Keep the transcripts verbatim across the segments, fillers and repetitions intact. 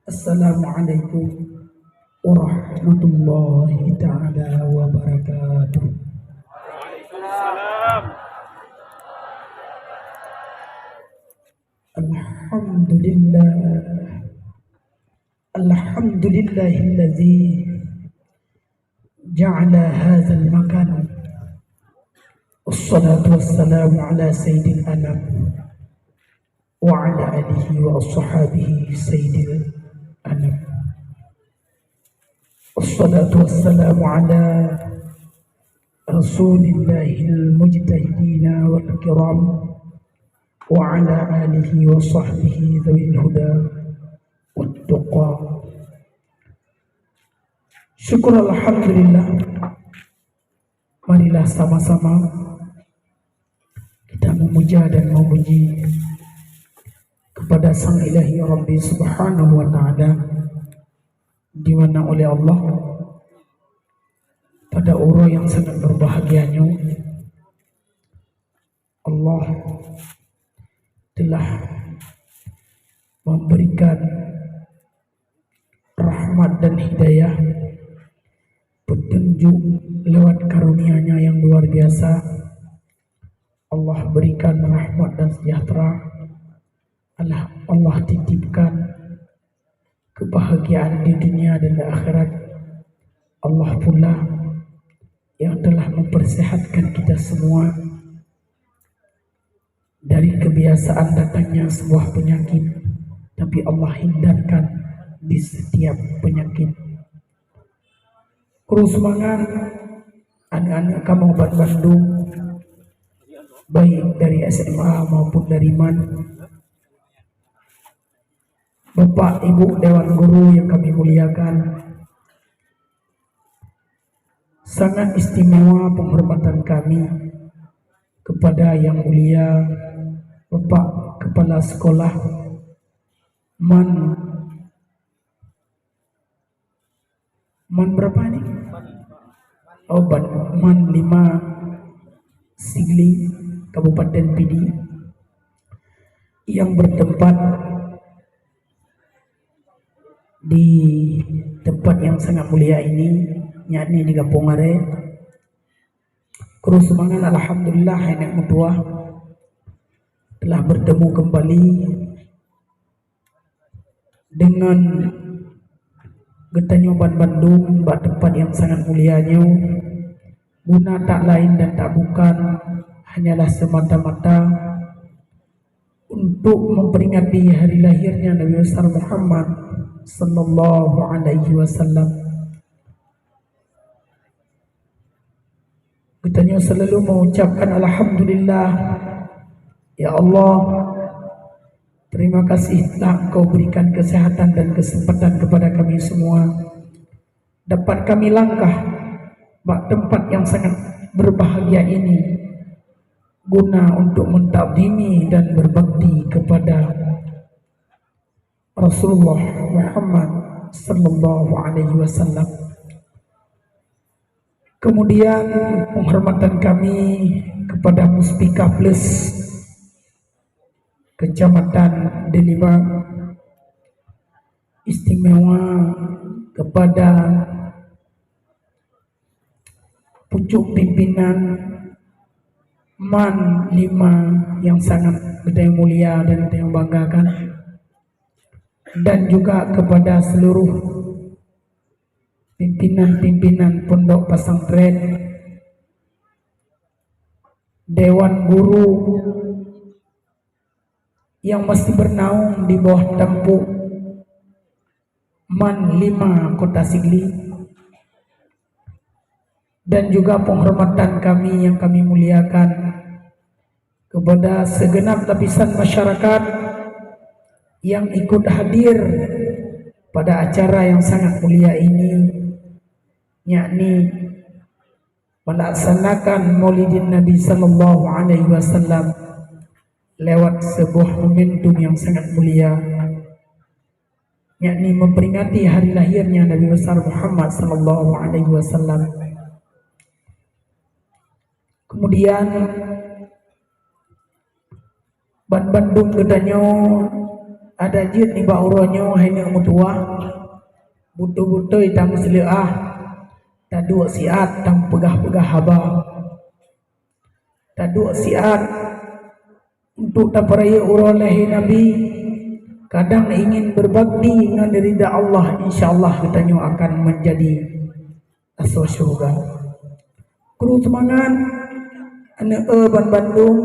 Assalamualaikum warahmatullahi taala wabarakatuh. Alhamdulillah. Alhamdulillahilladzi ja'ala hadzal makan. Wassalatu wassalamu ala sayyidil anam wa ala alihi wa ashabihi sayyidil anam. Wassalatu wassalamu ala rasulillahil mujtahidina wal kiram wa ala alihi wa sahbihi dzawil huda wat tuqa. Syukur alhamdulillah. Marilah sama-sama kita memuja dan memuji kepada Sang Ilahi Rabbi Subhanahu wa Ta'ala, di mana oleh Allah pada uroe yang sangat berbahagia nyoe, Allah telah memberikan rahmat dan hidayah, petunjuk lewat karunia-Nya yang luar biasa. Allah berikan rahmat dan sejahtera. Allah, Allah titipkan kebahagiaan di dunia dan di akhirat. Allah pula yang telah mempersehatkan kita semua dari kebiasaan datangnya sebuah penyakit, tapi Allah hindarkan di setiap penyakit. Kru seumangat, aneuk-aneuk kamoe ban bandum, baik dari S M A maupun dari MAN. Bapak, Ibu, Dewan Guru yang kami muliakan, sangat istimewa penghormatan kami kepada Yang Mulia Bapak Kepala Sekolah MAN, MAN berapa ni? Oh, ban-, MAN lima Sigli, Kabupaten Pidie, yang bertempat di tempat yang sangat mulia ini, yakni di Gampông Aré. Kru seumangat, alhamdulillah, hai neuk meutuah, telah bertemu kembali dengan geutanyoe ban bandum bak teumpat nyang sangat mulia nyoe, guna tak laén dan tak bukan hanyalah semata-mata untuk memperingati hari lahirnya Nabi Besar Muhammad sallallahu alaihi wasallam. Geutanyoe selalu mengucapkan alhamdulillah, "Ya Allah, terima kasih telah Engkau berikan kesehatan dan kesempatan kepada kami semua dapat kami langkah bak tempat yang sangat berbahagia ini guna untuk mentakzimi dan berbakti kepada Rasulullah Muhammad sallallahu alaihi wasallam." Kemudian, penghormatan kami kepada Muspika Plus Kecamatan Delima, istimewa kepada pucuk pimpinan MAN lima yang sangat geutanyoe mulia dan geutanyoe banggakan, dan juga kepada seluruh pimpinan-pimpinan pondok pesantren, dewan guru yang masih bernaung di bawah tampuk MAN lima Kota Sigli, dan juga penghormatan kami yang kami muliakan kepada segenap lapisan masyarakat yang ikut hadir pada acara yang sangat mulia ini, yakni melaksanakan Maulidin Nabi sallallahu alaihi wasallam lewat sebuah momentum yang sangat mulia, yakni memperingati hari lahirnya Nabi Besar Muhammad sallallahu alaihi wasallam. Kemudian, ban bandum geutanyoe Adak jeuet nibak uroe nyoe hai neuk meutuwah, beutôi-beutôi tameuseuleuah, taduek siat tameupeugah-peugah haba. Taduek siat untuk tapeurayeuk uroe lahé Nabi, kadang ingin berbakti ngon rida Allah, insya Allah geutanyoe akan menjadi asoe syeuruga. Kru seumangat, aneuk eu banbandum,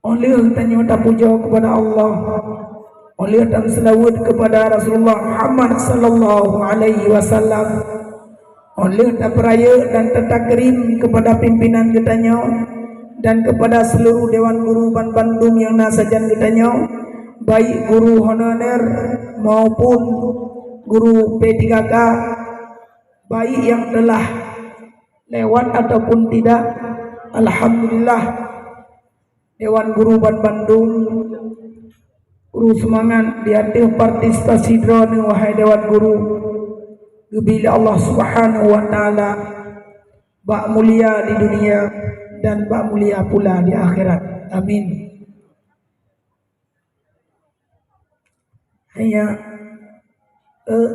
óh lheueh tanyoe tapujoe keupada Allah, óh lheueh tameuseulaweuet keupada Rasulullah Muhammad sallallahu alaihi wasallam, óh lheueh tapeurayeuk dan tatakrim keupada pimpinan geutanyoe dan keupada seuluruh dewan guru banbandum nyang na sajan geutanyoe, baik guru honorer maupun guru P tiga K, baik nyang teulah lewat ataupun tidak, alhamdulillah, dewan guru banbandum, guru seumangat di ateueh partisipasi droeneuh, wahai dewan guru, geubri lé Allah Subhanahu wa Taala bak mulia di dunia dan bak mulia pula di akhirat. Amin. Hanya, eh,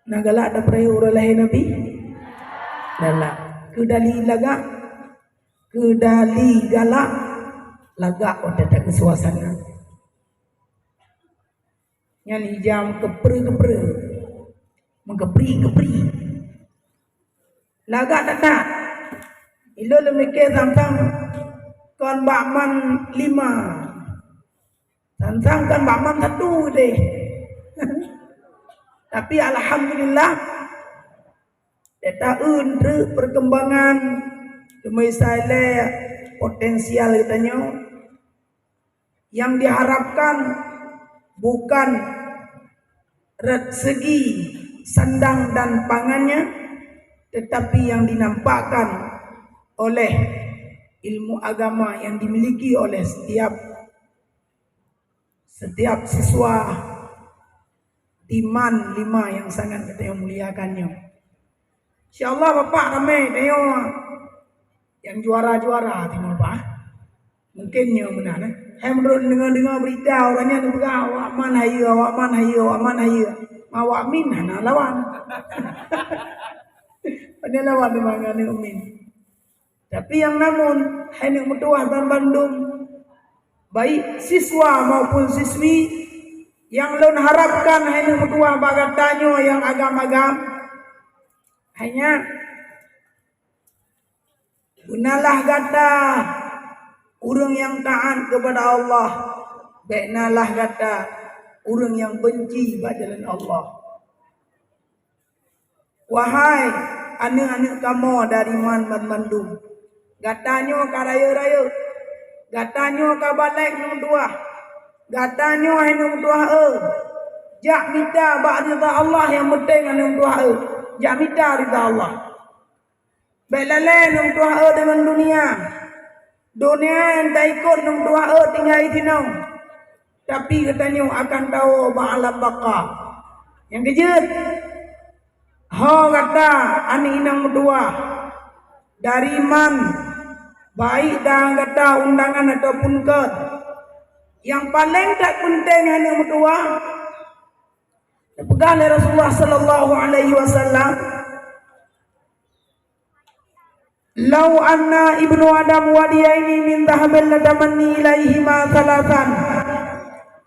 na galak tapeurayeuk uroe lahé Nabi? Galak. Keu dali lagak? Keu dali galak, lagak watée takeu suasana. Nyan ija meukeupri-keupri, meukeupri-keupri. Lagak that-that. Ilôn lôn miké sang-sang kon bak man lima. Sang-sang kon bak man satu deh. Tapi alhamdulillah, taeu treuk perkembangan, teuma isai lé potensial geutanyoe. Yang diharapkan bukan re-, segi sandang dan pangannya, tetapi yang dinampakkan oleh ilmu agama yang dimiliki oleh setiap, setiap siswa di man lima yang sangat geutanyoe muliakan nyoe. Insya Allah Bapak ramé tanyoe nyang juara-juara timoh Bapak. Mungkin nyoe meunan, eh. Hai meunurot deungoe-deungoe beurita, ureueng nyan geupeugah, "Awak man hayeue, awak man hayeue, awak man hayeue." Awak min hana lawan. Hana lawan teuma ngon aneuk min. Tapi nyang namun, hai neuk meutuwah banbandum, baik siswa maupun siswi, nyang lôn harapkan hai neuk meutuwah bak gata nyoe nyang agam-agam, hanya beunalah gata ureueng nyang taát keupada Allah, bék nalah gata ureueng nyang beunci bak jalan Allah. Wahai aneuk-aneuk kamoe dari man banmandum, gata nyoe ka rayeuk-rayeuk, gata nyoe ka balek neuk meutuwah, gata nyoe hai neuk meutuwah eu, jak mita bak rida Allah, nyang peunteng aneuk meutuwah eu, jak mita rida Allah. Bék lalée neuk meutuwah eu deungon dunia. Dunia nyang taikot neuk meutuwah eu tinggai sinoe. Tapi geutanyoe akan tawoe bak alam baka. Nyang keujeuet, ho gata aneuk inong meutuwah, dari man, baik dan gata undangan ataupun kon, nyang paleng that peunteng aneuk meutuwah, geupeugah lé Rasulullah sallallahu alaihi wasallam, "Lau anna ibnu Adam wadiyaini min dhahabin latamanni ilaihima thalathan,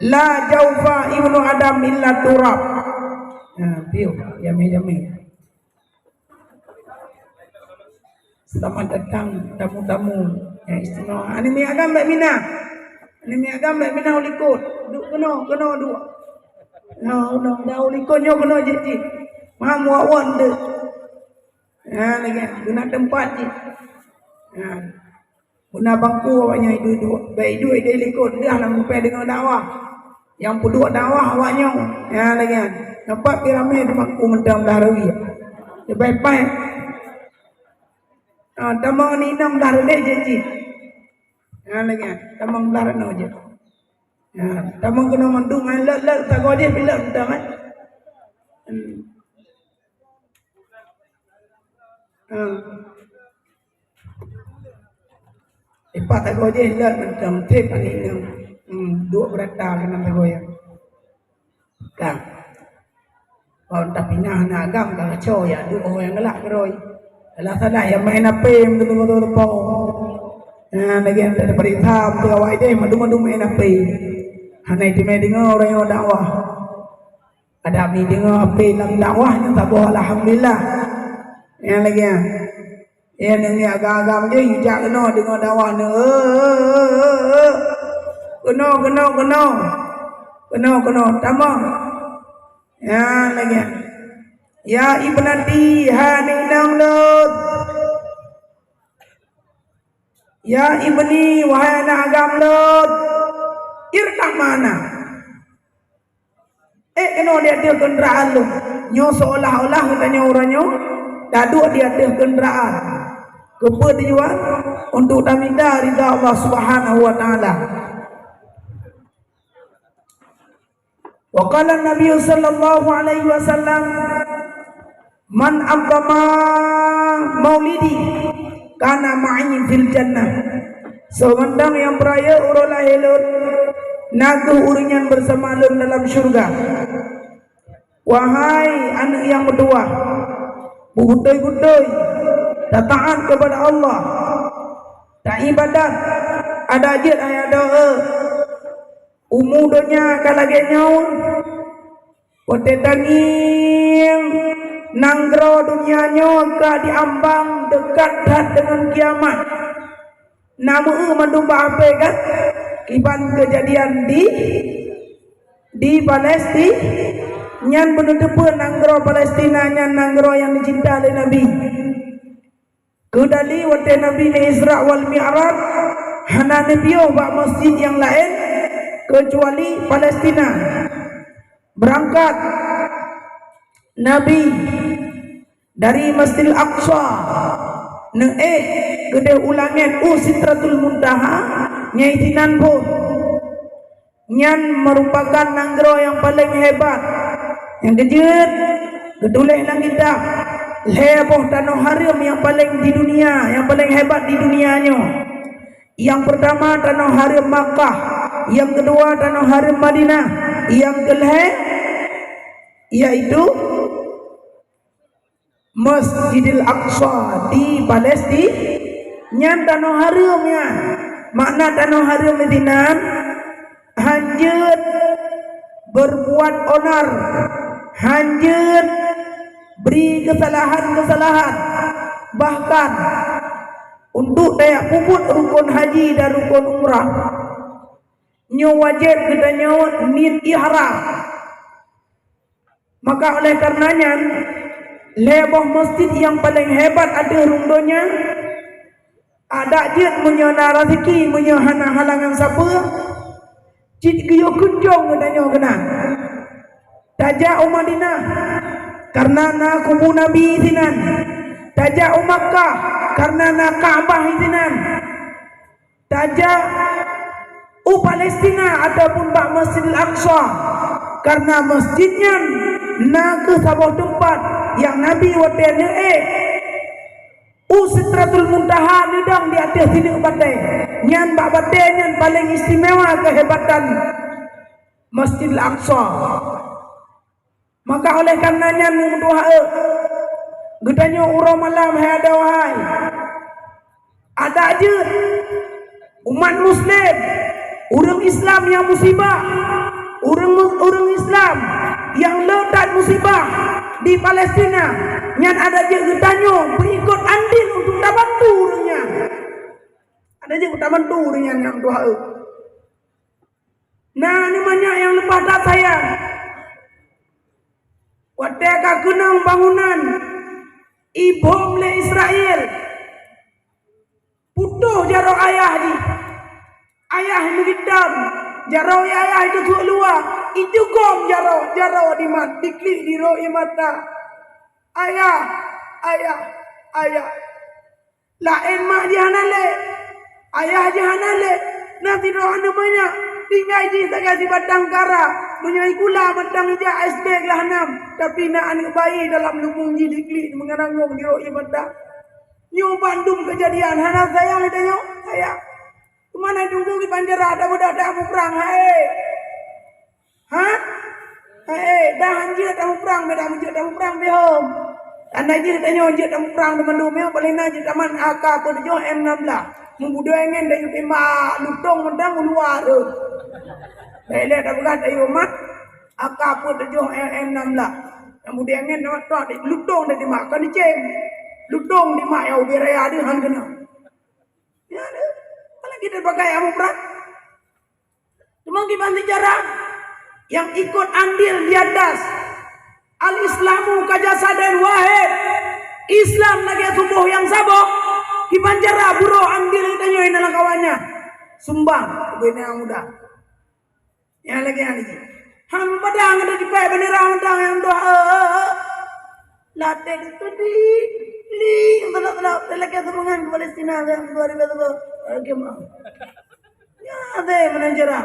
la jaufa ibnu Adam illa turab." Nah, piôh, jamé-jamé. Selamat datang tamu-tamu nyang istimewa. Aneuk miet agam bék mina. Aneuk miet agam bék mina u likot. Duek keunoe, keunoe duek. Nah, udah, udah u likot nyoe keunoe jeuet cit. Maham wak-wak deuek. Ha, lagée guna teumpat cit. Ha. Guna bangku awak nyan iduek-iduek. Bék iduek di likot dah lam rupée deungoe dakwah. Nyang peuduek dakwah awak nyoe. Ha, lagée nyan. Nampak pi ramé di bangku mantong dah rawi. Leubeh paih. Ha, tamong ni inong dah reudeh jeuet cit. Ha, lagée nyan. Tamong dah reunoe jeuet. Ha, tamong keunoe mandum, ha, leuet-leuet sagoe jih bileuet mantong, eh. Hmm. Ha. Ipat sagoe jih leuet mantong, tép aneuk inong. Hmm, duek beurata keunan sagoe. Ka. Kon tapinah na agam ka kaco ya duek ho nyang galak keurôi. Salah-salah ya main H P beutôi-beutôi teupeu. Nah, lagi yang tak diperiksa beutôi awak deh madu-madu main H P. Hana itimai deungoe ureueng nyang dakwah. Ada mi deungoe H P lam dakwah nyan saboh alhamdulillah. Nyang lagèe nyan. Eh, nyan agam-agam jih jak keunoe deungoe dakwah nyoe. Keunoe, keunoe, keunoe. Keunoe, keunoe. Tamong. Nyang lagèe nyan. Ya ibnati, hai aneuk inong lôn. Ya ibni, wahai aneuk agam lôn. Irkab ma'ana. Eh, keunoe di ateueh keundaraan lôn. Nyoe seolah-olah geutanyoe uroe nyoe taduek di ateueh keundaraan. Keupeue tujuan? Untuk tamita ridha Allah Subhanahu wa Taala. Wa qala Nabi sallallahu alaihi wasallam, "Man 'azzama maulidi kana ma'i fil jannah." Soe mantong nyang peurayeuk uroe lahé lôn, na kheueh ureueng nyan beusama lôn dalam syeuruga. Wahai aneuk nyang meutuwah, beubeutôi-beutôi tataát keupada Allah, taibadat, adak jeuet hai adoe. Umu donya ka lagèe nyoe, watèe tangieng nanggroe donya nyoe ka diambang deukat that deungon kiamat. Na meu mandum bak H P kan? Kiban keujadian di, di Palestina. Nyan beuneuteupeu nanggroe Palestina nyan nanggroe nyang jicinta lé Nabi. Keudali watèe Nabi na Isra wal Mi'raj, hana neupiôh bak masjid nyang laén keucuali Palestina. Beurangkat Nabi dari Masjidil Aqsa neuék keudéh u langèt u Sidratul Muntaha, nyang sinan phon. Nyan meurupakan nanggroe nyang paleng hebat. Nyang keujeuet, geutuléh lam kitab, lhèe boh tanoh hareuem nyang paleng di dunia, nyang paleng hebat di dunia nyoe. Nyang peurtama tanoh hareuem Makkah, nyang keudua tanoh hareuem Madinah, nyang keulhèe yaitu Masjidil Aqsa di Palestina, nyan tanoh hareuem nyan. Makna tanoh hareuem disinan, hanjeuet berbuat onar, hanjeuet bri keusalahan-keusalahan, bahkan untuk tajak peubuet rukon haji dan rukon umrah, nyoe wajéb geutanyoe niet ihram. Maka oleh karena nyan, lhèe boh masjid nyang paleng hebat ateueh rhueng donya, adak jeuet meunyoe na raseuki, meunyoe hana halangan sapeue, cit geuyue kunjong geutanyoe keunan. Tajak u Madinah, karena na kubu Nabi sinan. Tajak u Makkah, karena na Ka'bah sinan. Tajak u Palestina ataupun bak Masjidil Aqsa, karena masjid nyan na kheueh saboh teumpat nyang Nabi watèe neuék u Sidratul Muntaha neudong di ateueh sineuk batèe. Nyan bak batèe nyan paleng istimewa keuhebatan Masjidil Aqsa. Maka oleh karena nyan, meutuha eu, geutanyoe uroe malam hai adoe hai, adak jeuet umat muslim, ureueng Islam nyang musibah, ureueng, ureueng Islam nyang le that musibah di Palestina, nyan adak jeuet geutanyoe beuikot andil untuk tabantu ureueng nyan. Adak jeuet tabantu ureueng nyan, meutuha eu. Na aneuk manyak nyang leupah that sayang. Watèe ka keunong bangunan ibom lé Israel, putôh jaroe ayah jih. Ayah meugitam, jaroe ayah jih teusuek luwa, ijugom jaroe, jaroe di mat, diklik di rot ié mata. Ayah, ayah, ayah. Laén mak jih hana lé, ayah jih hana lé, na sidroe aneuk manyak, tinggai jih sagai sibatang kara, meunyoe sikula mantong ijak S D kelas enam, tapi na aneuk bayi dalam lubong jih diklik meungarangong di rot ié mata. Nyoe bandum keujadian hana sayang geutanyoe? Sayang. Mana tunggu di panjara dah mudah dah muprang hai. Ha? Hai, dah hanjeuet dah muprang, dah hanjeuet dah muprang bihom. Tanda jih tanyoe jeuet dah muprang di mandum nyoe, paling na jeuet taman A K peutujoh M enam belas. Mubudoi ngen dah yue tembak lutong mantong u luwa tu. Dah ilek dah peugah dah yue mat A K peutujoh M enam belas. Nyang budoi ngen nama tak lutong dah tembak kan dicem. Lutong tembak ya ubé raya dia han kena. Ya, dia. Apalagi dia pakai amu perang. Cuma kiban sejarah yang ikut andil di atas. Al-Islamu kajasadin wahid. Islam lagèe tuboh nyang saboh. Kiban cara buroe andil tanyoe dalam kawannya. Sumbang, bina muda. Nyang lagèe nyan lagèe. Han padang ada di pai bendera mantong nyang doa. Latih tu di li, tolak-tolak lagèe serangan ke Palestina yang dua ribu dua puluh. Oke, maaf. Ya, ada mana jerah.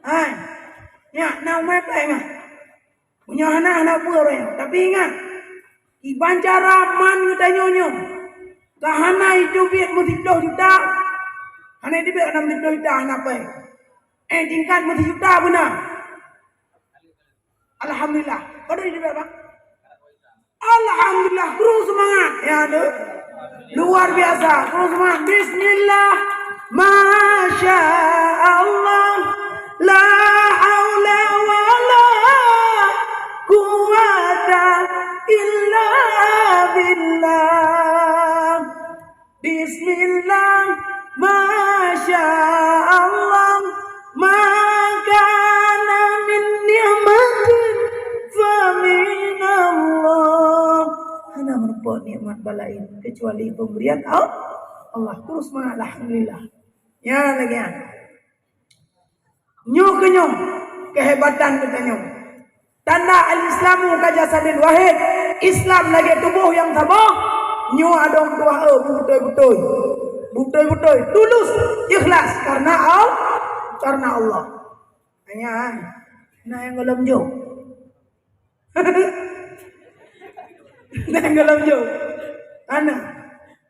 Hai. Ya, nak main pai mah. Meunyoe hana, hana peue ureueng nyoe. Tapi ingat, kiban cara man geutanyoe nyoe, ka hana jiteubiet meusiplôh juta, hana jiteubiet hana meusiplôh juta hana pai. Eh, tingkat meusijuta beuna. Alhamdulillah. Padahai jiteubiet, Pak. Alhamdulillah, terus semangat. Ya, tu. Luar biasa. Terus semangat. Bismillah. Masya Allah. La haula wala quwata illa billah. Bismillah, masya Allah, ma kana min ni'matin fa minallah. Hana meurumpok nikmat balain kecuali pemberian Al-, Allah. Terus semangat, alhamdulillah. Ya, lagi ya. Nyoe keuh nyoe keuhebatan geutanyoe. Tanda al-Islamu kajasadin wahid, Islam lagèe tuboh nyang saboh. Nyoe adoe tuha eu beutôi-beutôi. Beutôi-beutôi, tulus, ikhlas karena Al-, karena Allah. Hanya, na nyang gohlom jok. Na nyang gohlom jok. Ana.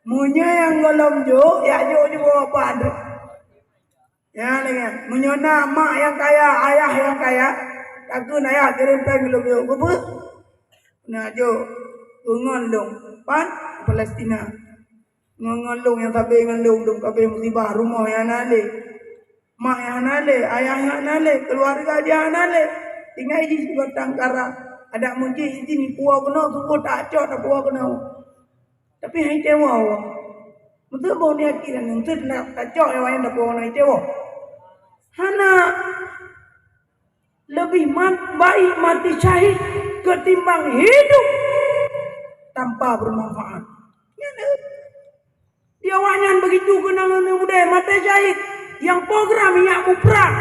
Meunyoe nyang gohlom jok, ya jok jok bapak. Ya, lagèe nyan. Meunyoe na mak nyang kaya, ayah nyang kaya, takheun ayah kirém péng lôn yue. Keupeue? Na jok ngon lôn. Pan? Palestina. Ngon, ngon lôn nyang sabe ngon lôn, lôn ka abéh musibah, rumoh nyang hana lé. Mak nyang hana lé, ayah nyang hana lé, keuluwarga jih hana lé. Tinggai jih sibatang kara. Adak meuji izin puwoe keunoe, sunggoh tacok tapuwoe keunoe. Tapi hai tewa Allah. Beutôi boh niat kita ni, beutôi nak tacok nyawa nyang dapat orang itu. Hana lebih mat-, baik mati syahid ketimbang hidup tanpa bermanfaat. Ya, dah. Di awaknyan begitu keunangan udai mati syahid yang program minyak muprang.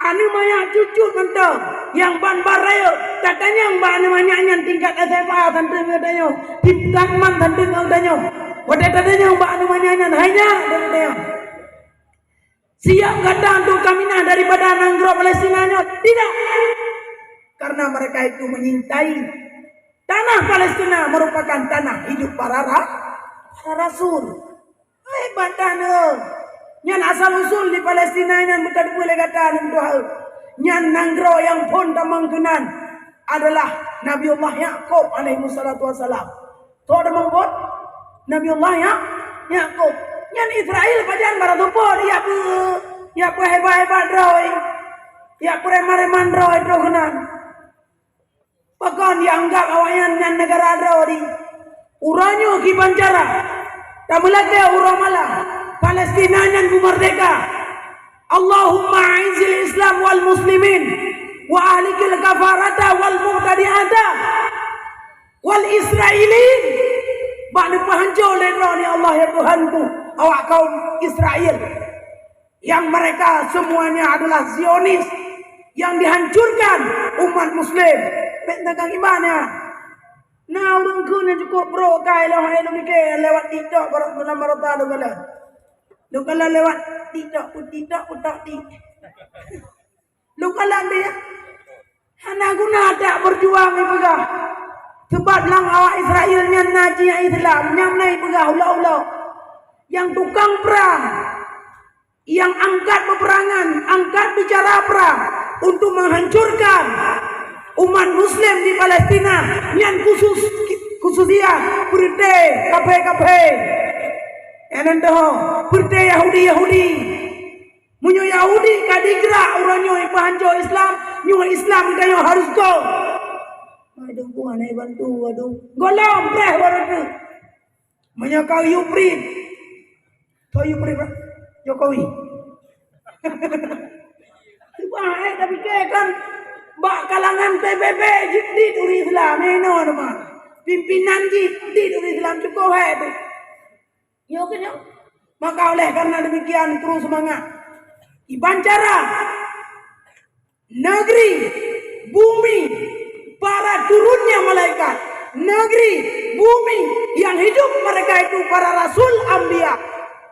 Aneuk manyak cucut mantong nyang ban barayot, tatanyong bak aneuk manyak nyan tingkat S M A santri geutanyoe, tingkat man santri geutanyoe. Watèe tatanyong bak aneuk manyak nyan, hai nyak, geutanyoe. Siap gata untuk kaminah daripada nanggroe Palestina nyoe? Tidak. Karena mereka itu menyintai tanah Palestina merupakan tanah hidup para ra-, para rasul. Hebat that nyoe. Nyan asal usul di Palestina nyan beuteupeue lé gata nyan tuha. Nyan nanggroe nyang phon tamong keunan adalah Nabiullah Yakub alaihi wassalatu wassalam. Toh tamong phon? Nabiullah Ya-, Yakub. Nyan Israel pajan barô teupeu, ya peu-, ya peuhebat-hebat droe. Ya peureman-reman droe droe keunan. Pakon jianggab awaknyan nyan neugara droe di? Uroe nyoe kiban cara tameulakèe uroe malam Palestina nyan beumerdeka. Allahumma a'izzil Islam wal muslimin wa ahlikil kafarata wal mubtadi'ata wal Israilin. Bak neupeuhanco lé Droeneuh ya Allah ya Tuhanku awak kaum Israel. Yang mereka semuanya adalah Zionis yang dihancurkan umat muslim. Bèk takang iman ya. Na ureueng kheun nyang cukup brok kai lôn hai lôn pike lewat TikTok baru bulan barota lôn galak. Lôn galak lewat TikTok, pun TikTok, pun tak tik. Lôn galak dia. Hana guna that berjuang ipeugah. Sebab lam awak Israel nyan na jih Islam, nyang na ipeugah ulok-ulok. Yang tukang perang, yang angkat peperangan, angkat bicara perang untuk menghancurkan umat muslim di Palestina, nyan khusus, khususiah peureuté kafé-kafé. Nyan teuh, peureuté Yahudi-Yahudi. Meunyoe Yahudi ka digerak uroe nyoe peuhanco Islam, nyoe Islam geutanyoe harus go. Aduh, bukan ai bantu, aduh. Golom preh baru tu. Meunyoe ka Yuprit, to Yuprit, Pak Jokowi. Cuba eh tapi kan bak kalangan P B B jidit ureueng Islam, eh, no, no, Pak. Pimpinan jidit ureueng Islam cukup hai tu. Nyoe keuh nyoe. Maka oleh karena demikian, kru seumangat. Iban cara negeri, bumi, para turunnya malaikat, negeri, bumi yang hidup mereka itu para rasul, anbiya.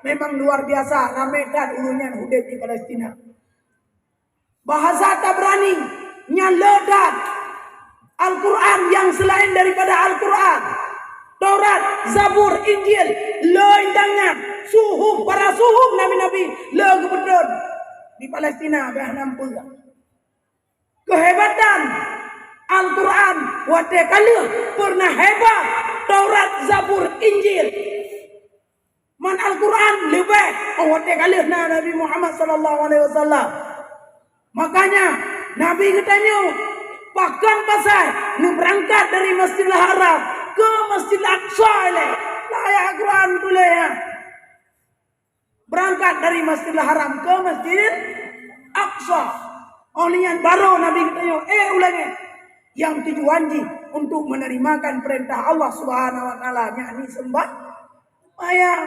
Memang luar biasa ramé that ureueng nyan udép di Palestina. Bahasa Tabrani nyan le that. Al-Quran yang selain daripada Al-Quran, Taurat, Zabur, Injil, le intan nyan, suhuf, para suhuf nabi-nabi le geubeuton di Palestina bah nam peue. Keuhebatan Al-Quran watée ka lheueh peureunah hebat Taurat, Zabur, Injil. Man Al-Quran leubeh, oh watée ka lheueh na Nabi Muhammad sallallahu alaihi wasallam. Makanya Nabi geutanyoe pakon pasai neubeurangkat dari Masjidil Haram ke Masjidil Aqsa ilée. Lah ayat Quran tuléh nyan. Berangkat dari Masjidil Haram ke Masjidil Aqsa. Oh lheueh nyan baru Nabi geutanyoe, eh, ulangée. Yang tujuan jih untuk menerimakan perintah Allah Subhanahu wa Taala, yakni sembah-, sembahyang.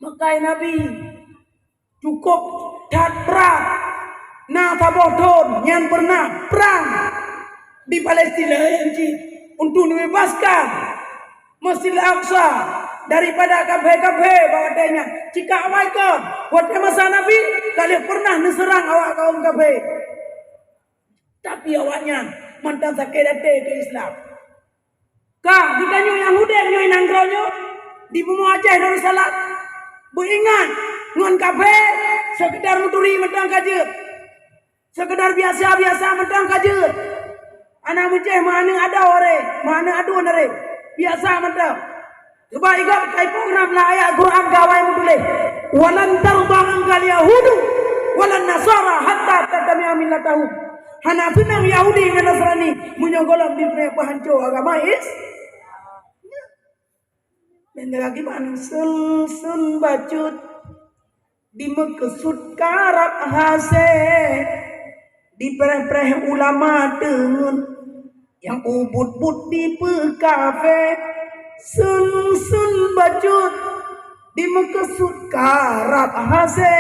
Makai Nabi cukup that brat. Na saboh thon nyan pernah perang di Palestina nyan cit untuk membebaskan Masjidil Aqsa daripada kafé-kafé bak watée nyan. Cikak awai kon, watée masa Nabi, ka lheueh pernah neuseurang awak kaum kafé. Tapi awaknyan mantong sakét até keu Islam. Ka geutanyoe nyang udeb nyoe nanggroe nyoe di bumoe Aceh Darussalam, beuingat ngon kafé, seukeudar meuturi mantong ka jeuet. Seukeudar biasa-biasa mantong ka jeuet. Aneuk meucéh meuaneuk adoe aré, meuaneuk aduen aré. Biasa mantong. Cuba ingat kai program lam ayat Quran ka awai meutuléh, "Walan tarda ankal yahudu walan nasara hatta tattabi'a millatahum." Hana seunang Yahudi ngon Nasrani meunyoe gohlom jipeuhanco agama Is-, Nyan lagée ban seun-seun bacut dimeukeusut karab hasé, dipreh-preh ulama teungeut nyang ubut-but dipeukafé. Seun-seun bacut dimeukeusut karab hasé,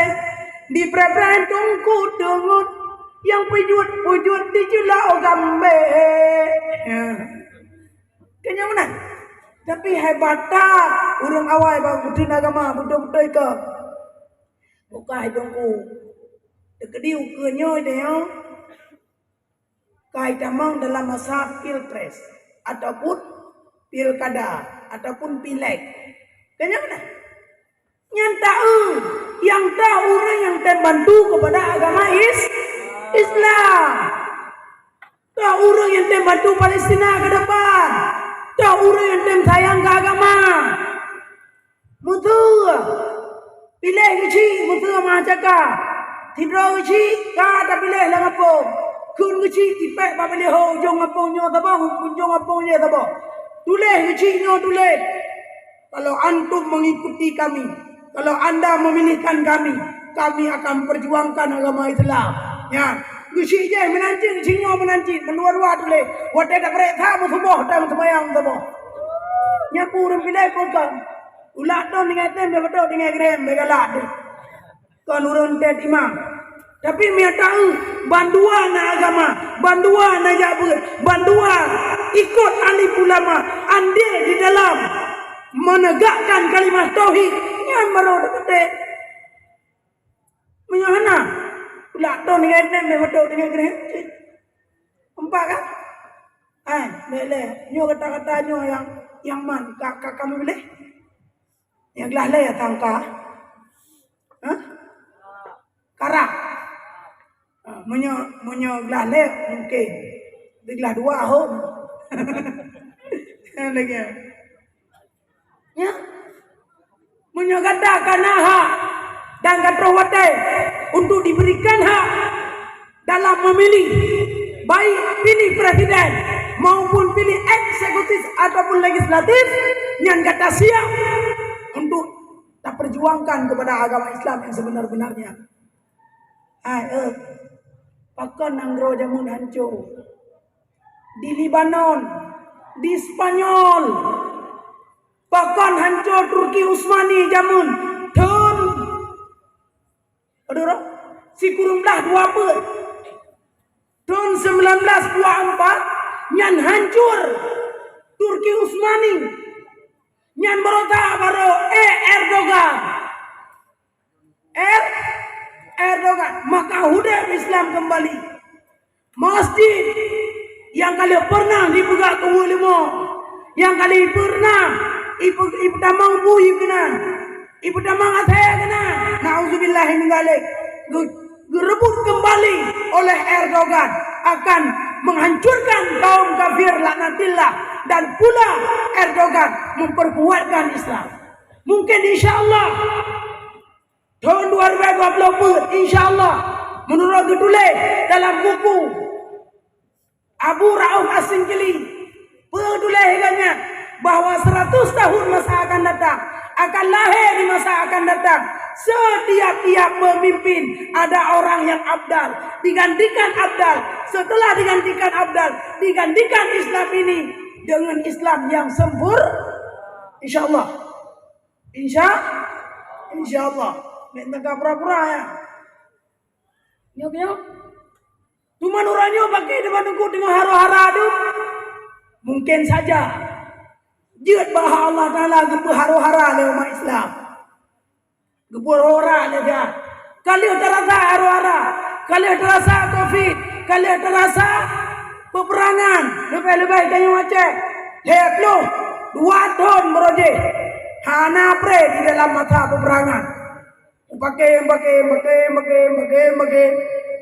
dipreh-preh teungku teungeut nyang peujeuet-peujeuet dijeulaw gambée. Keu nyang meunan. Tapi hebat that ureuëng awai bak geuteun agama beutôi-beutôi keu. Bukai Teungku. Teukeudi ukeue nyoe tanyoe ka itamong dalam masa pilpres ataupun pilkada ataupun pileg. Keu nyang meunan. Nyan taeu, nyang ta ureuëng nyang tem bantu kepada agama Is-, Islam. Ta ureuëng nyang tem bantu Palestina ke depan. Ta ureuëng nyang tem sayang ke agama. Beutôi. Piléh geuchik, beutôi meuhacaka. Sidroe geuchik, ka tapiléh lam apong. Kheun geuchik, tipék bak piléh ho ujong apong nyoe saboh, ujong apong nyoe saboh. Tuléh geuchik nyoe tuléh. Kalau antum mengikuti kami, kalau anda memilihkan kami, kami akan perjuangkan agama Islam. Nyan, geuchik jih meunan cit, geuchik nyoe meunan cit, meudua-dua tuléh. Watée tapeuriksa meusuboh dan seumayang meusuboh. Nyan peue ureuëng piléh peue kon. Ulak ton tinggai tem, bèk beudôh tinggai grem, bèk galak tu. Kon ureuëng tét imam. Tapi meunyo taeu, bandua na agama, bandua na jak beuet, bandua ikot alim ulama, andil di dalam menegakkan kalimah tauhid, nyan baru teupeutét. Meunyo hana, ulak ton tinggai tem, bèk beudôh tinggai grem. Empat kan? Hai, lé, lé. Nyoe kata-kata nyoe nyang, nyang man, ka, ka, ka meubiléh. Nyang glah lhèe tangka. Hah? Karak. Ha, meunyoe, meunyoe glah lhèe mungkin. Di glah dua hom. Lagi. Ya. Meunyoe gata ka na hak dan ka troh watèe untuk diberikan hak dalam memilih, baik pilih presiden maupun pilih eksekutif ataupun legislatif, nyan gata siap untuk taperjuangkan kepada agama Islam yang sebenar-benarnya. Hai, eh, pakon nanggroe jameun hanco? Di Lebanon, di Spanyol, pakon hanco Turki Utsmani jameun? Thon, aduh, sikureueng blah dua peuet. Thon sembilan belas dua empat nyan hancur Turki Utsmani. Nyan beurota baroe, eh, Erdogan. Er-, Erdogan. Maka udép Islam kembali. Masjid yang kali pernah dipeugah keu leumo, yang kali pernah ipe-, ipeutamong bui keunan, ipeutamong asèe keunan. Nauzubillahi min dzalik. Ge-, gerebut kembali oleh Erdogan akan menghancurkan kaum kafir laknatillah, dan pula Erdogan memperkuatkan Islam. Mungkin insya Allah thon dua ribu dua puluh peuet, insya Allah, menurut geutuléh dalam buku Abu Rauf As-Singkili, peue tuléh geuh nyan bahwa seratus tahun masa akan datang, akan lahé di masa akan datang. Setiap-tiap pemimpin ada orang yang afdal, digantikan afdal. Setelah digantikan afdal, digantikan Islam ini dengan Islam yang sempur-, insya Allah. Insya, insya Allah. Bèk teuka pura-pura, ya. Nyoe, nyoe. Teuma uroe nyoe pakri teuma teungku teungoh haro-hara dum? Mungkin saja. Jeuet bak Allah Taala geupeuharo-hara lé umat Islam. Geupeuharo-hara lé dia. Ka lheueh teurasa haro-hara, ka lheueh teurasa covid, ka lheueh teurasa peperangan, leubeh-leubeh tanyoe Aceh. Lhèe ploh dua thon baroe jih hana preh di dalam masa peperangan. Pakè, pakè, pakè, pakè, pakè, pakè.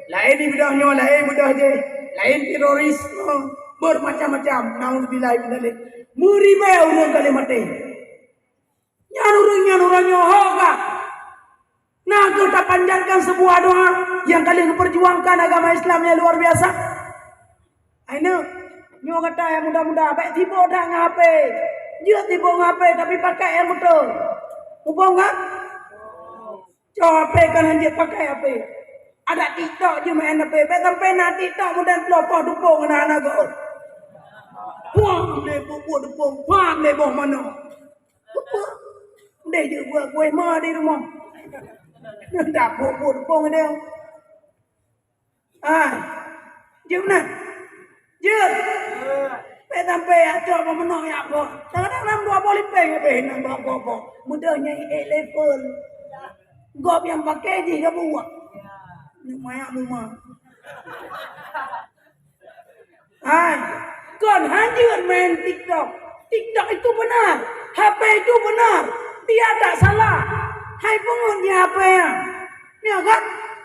Laén ibadah nyoe, laén ibadah jih, laén teroris, bermacam-macam. Nauzubillah min dzalik. Meuribèe ureueng ka lheueh maté. Nyan ureueng, nyan uroe nyoe ho ka. Na kheueh tapanjatkan seubuah doa nyang ka lheueh geupeurjuangkan agama Islam nyang luar biasa. Hai nyoe, nyoe gata nyang muda-muda, bèk sibok that ngon H P. Jeuet sibok ngon H P, tapi pakèk nyang beutôi. Muphom kan? Cok H P kan hanjeuet pakèk H P. Adak TikTok jeuet meu'en H P. Bèk sampoe na TikTok model ploh poh tupông ngon aneuk geuh. Puang lé buet-buet tupông, puang lé boh manok. Peue? Deh jeuet buet kueh ma di rumoh. Dak buet-buet tupông deh. Ah, jeuet meunan. Jeuet. Bèk sampoe acok bak meunoe yak gob. Kadang-kadang dua boh lipéng habéh nang bak gob-gob. Mudah nyang ék level. Gob nyang pakai jih ka buah. Ni mayak muma. Hai, kon hanjeuet main TikTok. TikTok itu benar, H P itu benar. Dia tak salah. Hai pungut nyan H P nyan. Ya kan?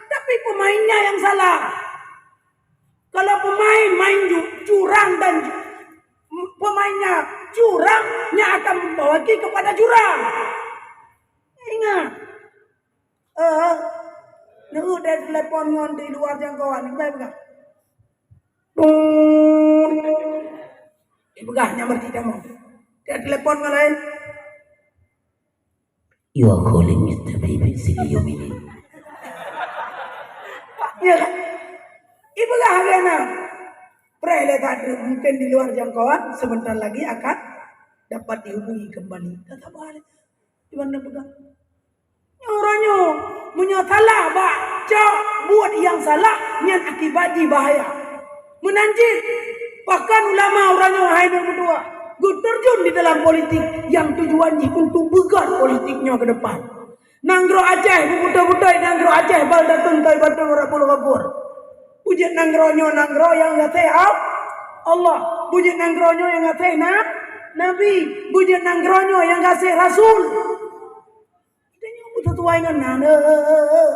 Tapi pemainnya yang salah. Kalau pemain main ju-, curang dan ju-, pemainnya curang, nyan akan membawa kepada jurang. Ingat. Eh, neueu deh telepon ngon di luar jangkauan, ibai peugah. Ipeugah nyang berarti kamoe. Dia telepon ngon laén. "You are calling Mister Baby Silly Yumini." Ya kan? Ipeugah lagèe na. Preh lé that, mungkin di luar jangkauan, sebentar lagi akan dapat dihubungi kembali. Dah sabar. Cuman na peugah. Nyoe uroe nyoe, meunyoe salah bak cok buet nyang salah, nyan akibat jih bahaya. Meunan cit, bahkan ulama uroe nyoe hai nyoe meutuah, geuterjun di dalam politik nyang tujuan jih untuk beugot politik nyoe ke depan. Nanggroe Aceh, beutôi-beutôi nanggroe Aceh, Baldatun, Thaibatun, Rabbul Ghafur. Beujeuet nanggroe nyoe nanggroe nyang gaséh Al-, Allah. Beujeuet nanggroe nyoe nyang gaséh na-, Nabi. Beujeuet nanggroe nyoe nyang gaséh Rasul. Ngon nan, eh,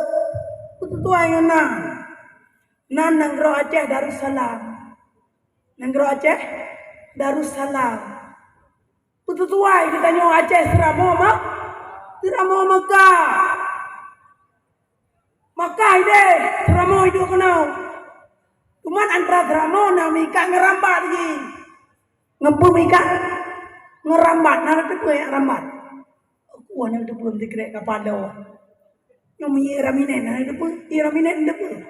beuteutuai ngon nan. Nan nanggroe Aceh Darussalam. Nanggroe Aceh Darussalam. Beuteutuai geutanyoe Aceh seuramoe ma-, seuramoe Mekah. Mekah ideh, seuramoe iduek keunoe. Cuman antara seuramoe na meuikat ngon rambat jih. Ngon peue meuikat? Ngon rambat, na teupeue nyang rambat. Aku hana teupeue meusikrek kapalo. Nyoe meuié raminen, hana teupeue, ié raminen teupeue.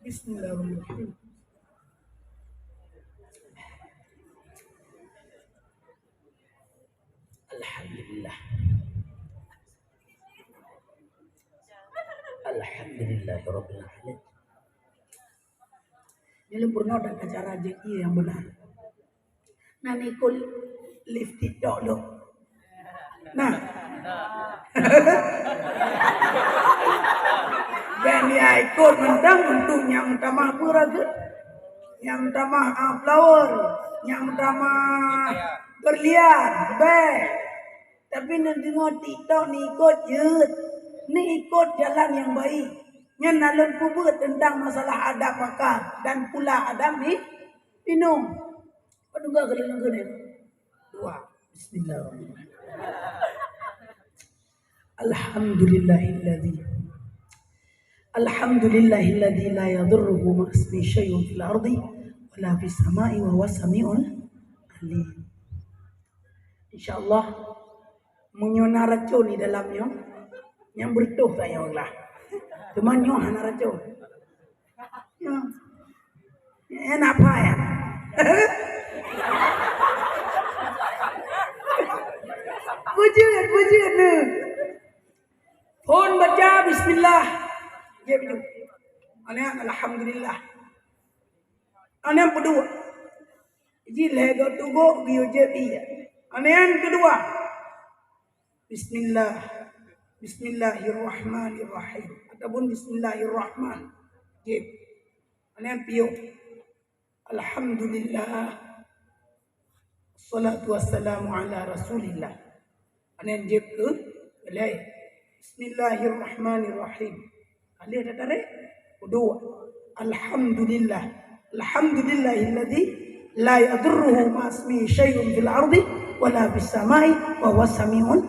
Bismillahirrahmanirrahim. Alhamdulillah. Alhamdulillahirabbil alamin. Nyoe lôn peurunoe tata cara jép ié nyang beuna. Na ikot live TikTok lôn. Nah. Dan ya ikot mantong untuk nyang tamah pura tu. Nyang tamah, ah, flower, nyang tamah berlian, bèk. Tapi neudeungoe TikTok neuikot jeuet, neuikot jalan nyang baik. Nyan na lôn peubuet teuntang masalah adab makan dan pula adab mi-, minum. Padum ka keuneuk keuneuk? Dua. Bismillahirrahmanirrahim. Alhamdulillahilladzi. Alhamdulillahilladzi la yadurruhu ma'asmihi syai'un fil ardi wala fis sama'i wa huwas sami'ul alim. Insya Allah, meunyoe na racun di dalam nyoe, nyang beureutoh tanyoe lah. Teuma nyoe hana racun. Ya. Eh, napa ya? Beujeuet, beujeuet ni. Phôn baca bismillah. Jép jeuet. Aneuk alhamdulillah. Aneuk peudua. Jih lhèe goe tugok geuyue jép ié. Aneuk keudua. Bismillah. Bismillahirrahmanirrahim. Ataupun bismillahirrahman. Jép. Aneuk piôh. Alhamdulillah. Wassalatu wassalamu ala Rasulillah. Aneuk jép keu lhèe. Bismillahirrahmanirrahim. Ka lheueh tatarek? Keudua. Alhamdulillah. Alhamdulillahilladzi la yadurruhu ma'asmihi syai'un fil ardi wala fis sama'i wa huwas sami'ul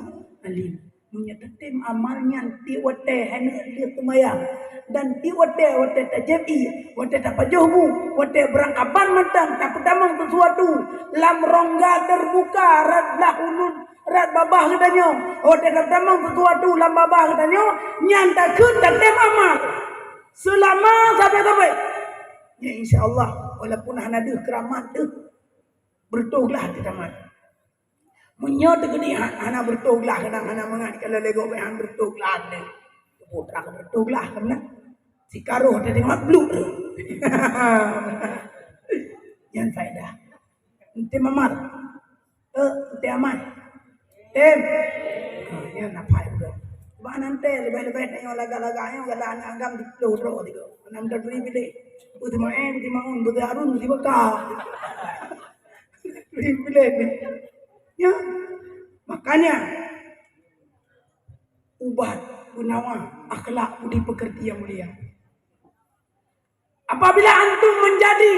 alim. Meunyoe tatem amal nyan tiep watèe hana lheueh seumayang, dan tiep watèe, watèe tajép ié, watèe tapajoh bu, watèe beurangkaban mantong tapeutamong sisuatu lam rongga teubuka rot blah ulôn, rot babah geutanyoe, watèe tapeutamong sisuatu lam babah geutanyoe, nyan takheun tatem amal. Seulama sabe-sabe. Ya, insya Allah, walaupun hana deuh keuramat deuh, beureutoh glah teutamong. Meunyoe teukeudi ha-, hana beureutoh glah, kadang hana mangat, kalau lego bèk han beureutoh glah deh. Putra beureutoh glah keunan. Sikaroh teudeungoe bluk. Nyan faedah. Ente mamar. Eh, ente amai. Tem. Ha, nyan apai udah. Ba nanti lebih-lebih tengok lagak-lagak nyoe, galak aneuk agam di Pulo Dro tiga. Aneuk muda beri bilik. Beuteumaén, beuteumaun, beuteuharun, beuteubakat. Beri bilik ni. Ya. Makanya, ubah, peunawa, akhlak, budi pekerti yang mulia. Apabila antum menjadi,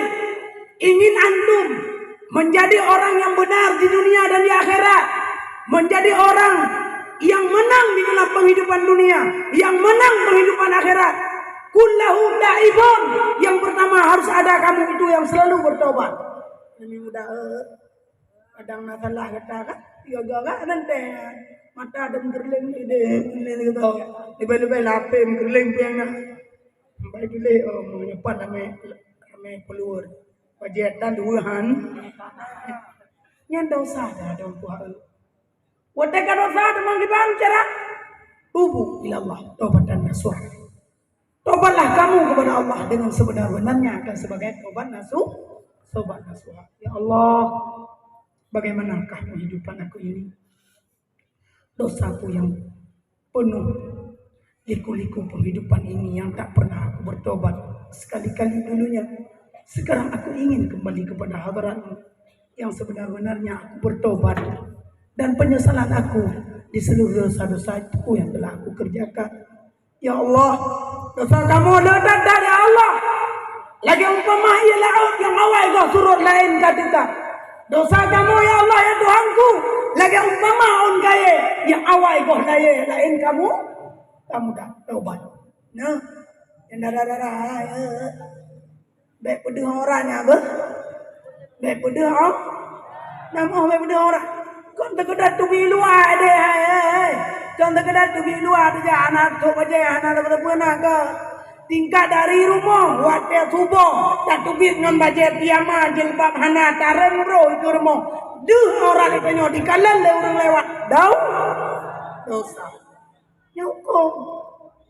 ingin antum menjadi orang yang benar di dunia dan di akhirat, menjadi orang yang menang di dalam penghidupan dunia, yang menang penghidupan akhirat, kullahu taibun, yang pertama harus ada kamu itu yang selalu bertobat. Demi mudah, eh, Kadang na salah gata kan? Tiga-tiga kan? Ada teh. Mata ada meugeureuléng ni deh, meugeureuléng gitu. Lebai-lebai lapeh meugeureuléng piang na. Sampai tuléh, oh, meunyepat ramé, ramé keluar. Pajetan dua han. Nyan dosa dah dong kuah. Watèe ka dosa teuma kiban cara tubu ilallah taubatan nasuha. Tobatlah kamu kepada Allah dengan sebenar-benarnya akan sebagai tobat nasu-, tobat nasuha. Ya Allah, bagaimanakah kehidupan aku ini? Dosaku yang penuh liku-liku penghidupan ini yang tak pernah aku bertobat sekali-kali dulunya. Sekarang aku ingin kembali kepada hadarat-Mu yang sebenar-benarnya, aku bertobat dan penyesalan aku di seluruh dosa-dosa itu yang telah aku kerjakan. Ya Allah, dosa kamoe le that-that, ya Allah. Lagèe umpama ié laôt nyang awai goh surot laén ka teuka. Dosa kamoe, ya Allah, ya Tuhanku, lagèe umpama ôn kayèe nyang awai goh layèe laén kamoe, kamoe dak taubat. Nah, nyang dara-dara, hai, eh, eh. Bèk peudeuh orang nyan beuh. Bèk peudeuh orang. Nama bèk peudeuh orang? Kon teukeudar teubiet luwa deh, hai, hai, hai. Kon teukeudar teubiet luwa teuh jak hana trok bajèe, hana leubeh-leubeh na ka. Tingkat dari rumoh, watèe suboh, tateubiet ngon bajèe piyama, jilbab hana, tarém bro itu rumoh. Deuh orang itu nyoe dikalon lé ureueng lewat. Dau. Dosa. Nyoe hukôm.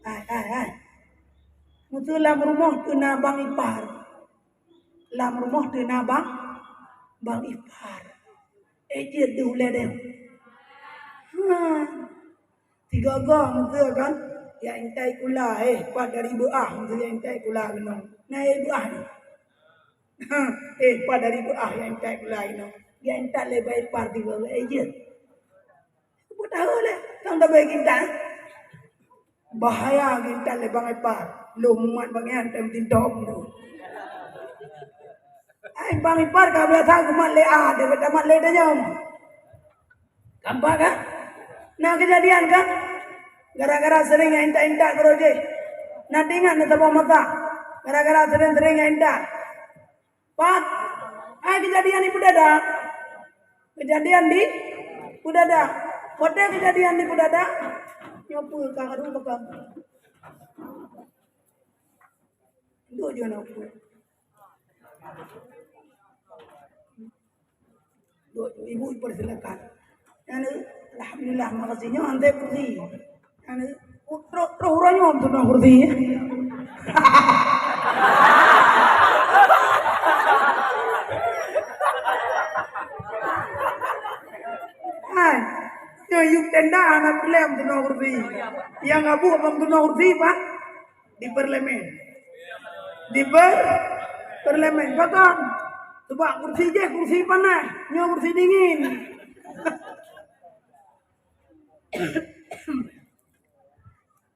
Hai, hai, hai. Meuseu lam rumoh teuh na bang ipar. Lam rumoh teuh na bang, bang ipar. Eh, jeuet deuh ulèe deh. Ha. Tiga-ga meuseu kan? Ya intai kula, eh, pat dari beuah meuseu ya intai kula keunoe. Na, eh, beuah ni. Ha, eh, pat dari beuah ya intai kula keunoe. Ya intat lé bang ipar tiga-ga, eh, jeuet. Peue tahu lé, kang tabé gintan. Bahaya gintan lé bang ipar. Lôn mumat bak nyan tem tintong tu. Ai bang ipar ka biasa geumat lé a, dia kata mat lé danyong. Kampak kan? Nah, kejadian kan? Gara-gara sering ya intat-intat keroje. Nah, ingat na saboh masa. Gara-gara sering-sering ya intat. Pat, hai kejadian di Peudada. Kejadian di Peudada. Watèe kejadian di Peudada, nyoe peue ka harôh makan. Duek jeuet na peue. Duek, ibu persilakan. Nyan, alhamdulillah, makasih. Nyoe hantei kursi. Nyan, troh, troh uroe nyoe meutunoh kursi. Hai, nyoe yub tenda hana peureulèe meutunoh kursi. Nyang abu meutunoh kursi, Pak. Di parlemen. Di per-, parlemen. Pakon? Sebab kursi jih kursi panas, nyoe kursi dingin.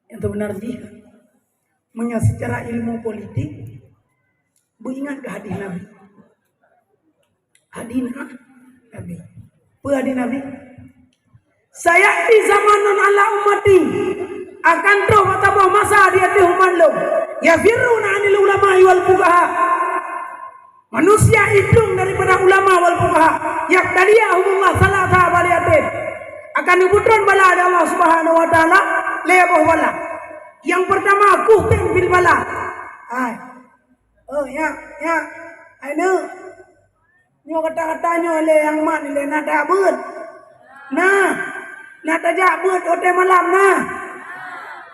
Nyang teubeuna jih, meunyoe secara ilmu politik, beuingat keu hadis Nabi. Hadis Nabi. Peue hadis Nabi? "Sayati zamanun ala ummati," akan troh bak saboh masa di ateueh umat lôn, "yafirruna anil ulama'i wal fuqaha." Manusia idong daripada ulama wal fuqaha, yabtaliyahumullah salasa baliyatin. Akan geupeutron bala lé Allah Subhanahu wa Taala lhèe boh bala. Nyang peurtama, kuhtin fil bala. Hai. Oh, ya, ya. Hai, neuk. Nyoe kata-kata nyoe lé nyang mat lé na tajak beuet. Nah, na tajak beuet watèe malam nah.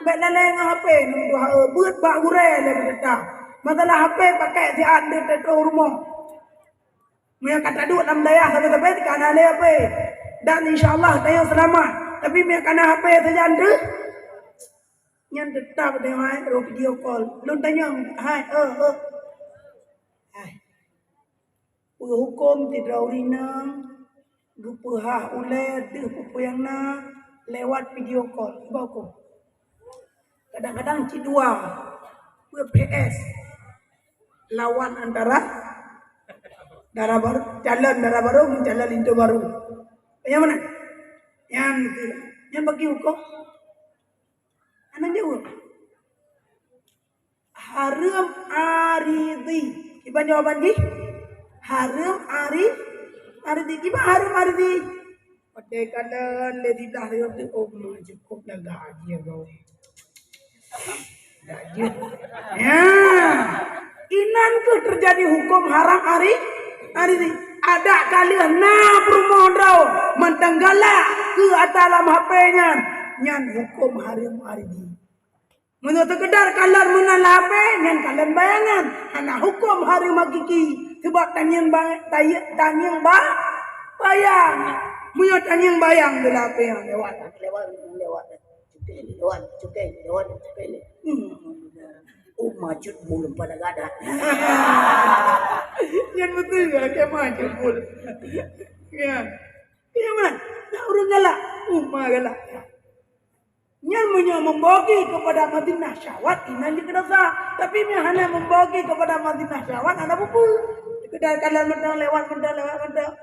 Bèk lalai ngon H P, nyoe dua, eh, beuet bak gurèe lé beuteuta. Masalah H P pakai siat deuh teutroh rumoh. Meunyo ka taduek lam dayah sabe-sabe ka na lé H P. Dan insya Allah tanyoe seulamat. Tapi meunyo ka na H P sajan deuh, nyan teutap deh hai, roh video call. Lôn tanyong, hai, eh, eh. Hai. Peuhuköm sidroe ureueng inong geupeuhah ulèe deuh peue-peue nyang na lewat video call. Iba huköm. Kadang-kadang cit dua, P P S, lawan antara dara barô, calon dara barô ngon calon linto barô. Nyang mana? Nyan, nyan bagi huköm. Anang jaweueb. Hareuem aridhi. Kiban jawaban jih? Hareuem ari-, aridhi. Kiban hareuem aridhi? Watèe kalon lé siblah riôh teuh, oh, ma, cukôp lagak jih gawe. Lagak jih. Ya. Inan keuh teujadi huköm haram ari-, aridhi. Adak ka lheueh na peurumoh droe mantong galak keu ata lam H P nyan, nyan huköm hareuem aridhi. Meunyoe seukeudar kalon meunan lam H P, nyan kalon bayangan, hana huköm hareuem hakiki, sabab tangieng ba-, taye-, tangieng ba-, bayang. Meunyoe tangieng bayang di lam H P nyan lewat, lewat, lewat. Cukai lewat, cukai lewat, cukai lewat. Hmm. Macet bulu pada gadat. Nyan beutôi ke, macet bulu. Ya. Nyan mana? Nak ureueng galak, uma galak. Nyan meunyoe membawa kepada Madinah syahwat, inan jeuet keu dosa. Tapi meunyoe hana membawa kepada Madinah syahwat, hana peue-peue. Sekedar kalon mantong, lewat mantong, lewat mantong.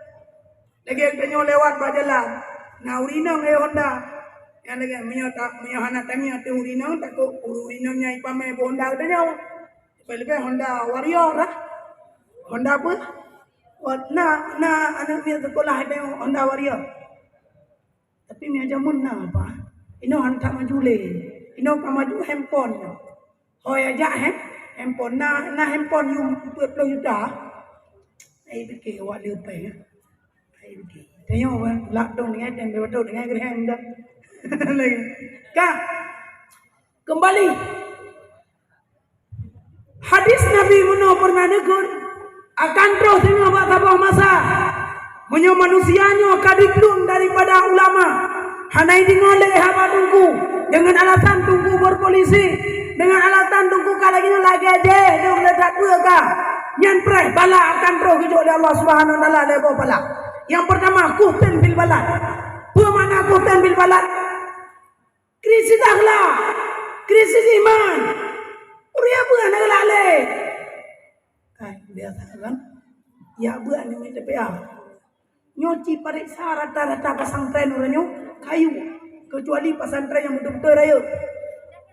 Lagèe tanyoe lewat bak jalan, na ureueng inong, eh, Honda. Nyan lagèe meunyoe ta-, meunyoe hana tangieng ateueh ureueng inong, takot ureueng inong nyan ipamè boh Honda geutanyoe. Leubeh-leubeh Honda Warrior lah. Honda apa? Wa-, na, na aneuk miet sekolah tanyoe Honda Warrior. Tapi meunyoe jameun na apa? Inoe hantom maju lé. Inoe ka maju handphone nyoe. Ho jak hand-, handphone. Na, na handphone yum peuet ploh juta. Ai pike awak leupah, ya. Ai pike. Tanyoe, lak dong dengan dan betul dengan gerhang dah. Lagi. Ka. Kembali. Hadis Nabi meunoe peureunah neukheun, akan troh singoh bak saboh masa, meunyoe manusia nyoe ka diplueng daripada ulama, hana jideungoe lé haba teungku, deungon alasan teungku berpolisi, deungon alasan teungku ka lagèe nyoe lagèe jih, deungon lé that peue ka, nyan preh bala akan troh geujok lé Allah Subhanahu wa Taala lhèe boh bala. Nyang peurtama, kuhtan fil balad. Peue makna kuhtan fil balad? Krisis akhlak, krisis iman. Ureueng jak beuet hana galak lé. Hai, biasa kan? Jak beuet hana mita piah. Nyoe ci pareksa rata-rata pesantren ureueng nyoe kayu. Kecuali pesantren nyang beutôi-beutôi rayeuk.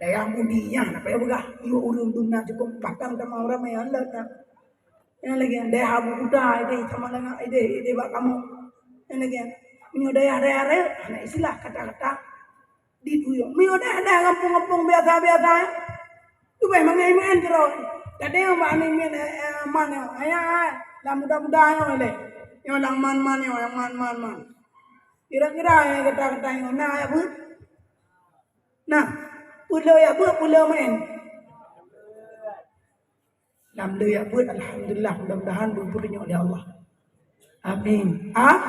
Dayah Mudi nyan, apa nyang peugah? Yue ureueng dum na cukôp batang tamong ramé alat na. Nyang lagèe dayah Abu Kuta, ideh sama langa, ideh, ideh bak kamoe. Nyang lagèe, meunyoe dayah-dayah rayeuk, hana istilah kata-kata di tuyong. Meunyoe dayah-dayah gampông-gampông biasa-biasa, eh, leubeh mangai-mangai keudroe. Tadéng bak aneuk miet, eh, eh, man nyoe. Ayah, eh, lam muda-muda nyoe lé. Nyoe lam man-man nyoe, nyang man-man-man. Kira-kira, eh, kata-kata nyoe na jak beuet. Nah, peue le jak beuet, peue le meu'en. Lam le jak beuet, alhamdulillah, mudah-mudahan beupeurunoe lé Allah. Amin. A-,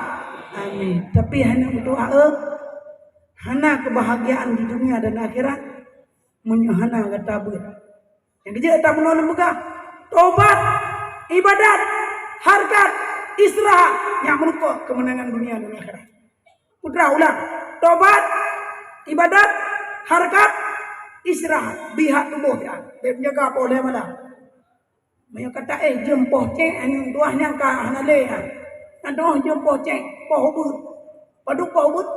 amin. Tapi hana meudoa, eh, hana kebahagiaan di dunia dan akhirat meunyoe hana gata beuet. Nyang keujeuet tapeugah lôn peugah, tobat, ibadat, hareukat, istirahat, nyang meurukok keumeunangan dunia dan akhirat. Putra ulang, tobat, ibadat, hareukat, istirahat, bihak tuboh nyan. Bèk jaga poh lhèe malam. Meunyoe kata, eh, jeuem poh cèk, aneuk tuah nyan ka hana lé nyan. Adoh jeuem poh cèk, poh ubeut. Padub poh ubeut?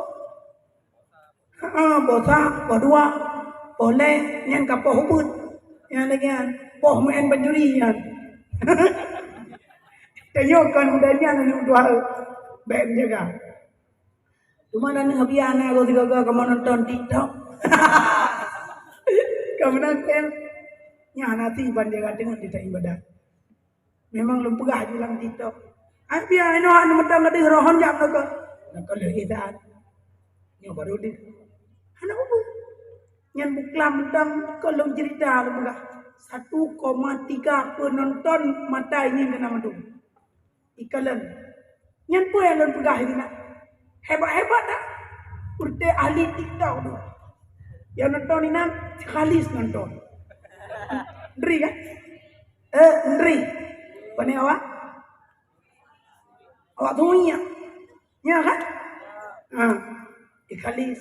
Ha, poh sa, poh dua, poh lhèe, nyan ka poh ubeut. Nyan lagèe nyan, poh meu'en pancuri nyan. Tanyoe kon muda nyan aneuk tuah, bèk jaga. Cuma na neuh biasa na goe sigoe-goe kamoe nonton TikTok. Kamoe nonton. Nyan hana tiban dia kata ngon kita ibadat. Memang lôn peugah di lam TikTok. Ai biasa inoe hana mantong gadeuh rohon jak meunokon. Nokon lheueh ibadat. Nyoe baru deuh. Hana apa-apa. Nyan buklam mantong kon lôn cerita lôn peugah. Satu koma tiga penonton mata ngieng keunan mandum. Ikalon. Nyan peue nyang lôn peugah inan. Hebat-hebat dak? Peureuteh ahli TikTok tu. Nyang nonton inan, khalis nonton. Ngeri kan? Eh, ngeri. Pane awak? Awak tu ingat. Ya kan? Ha. Ikhalis.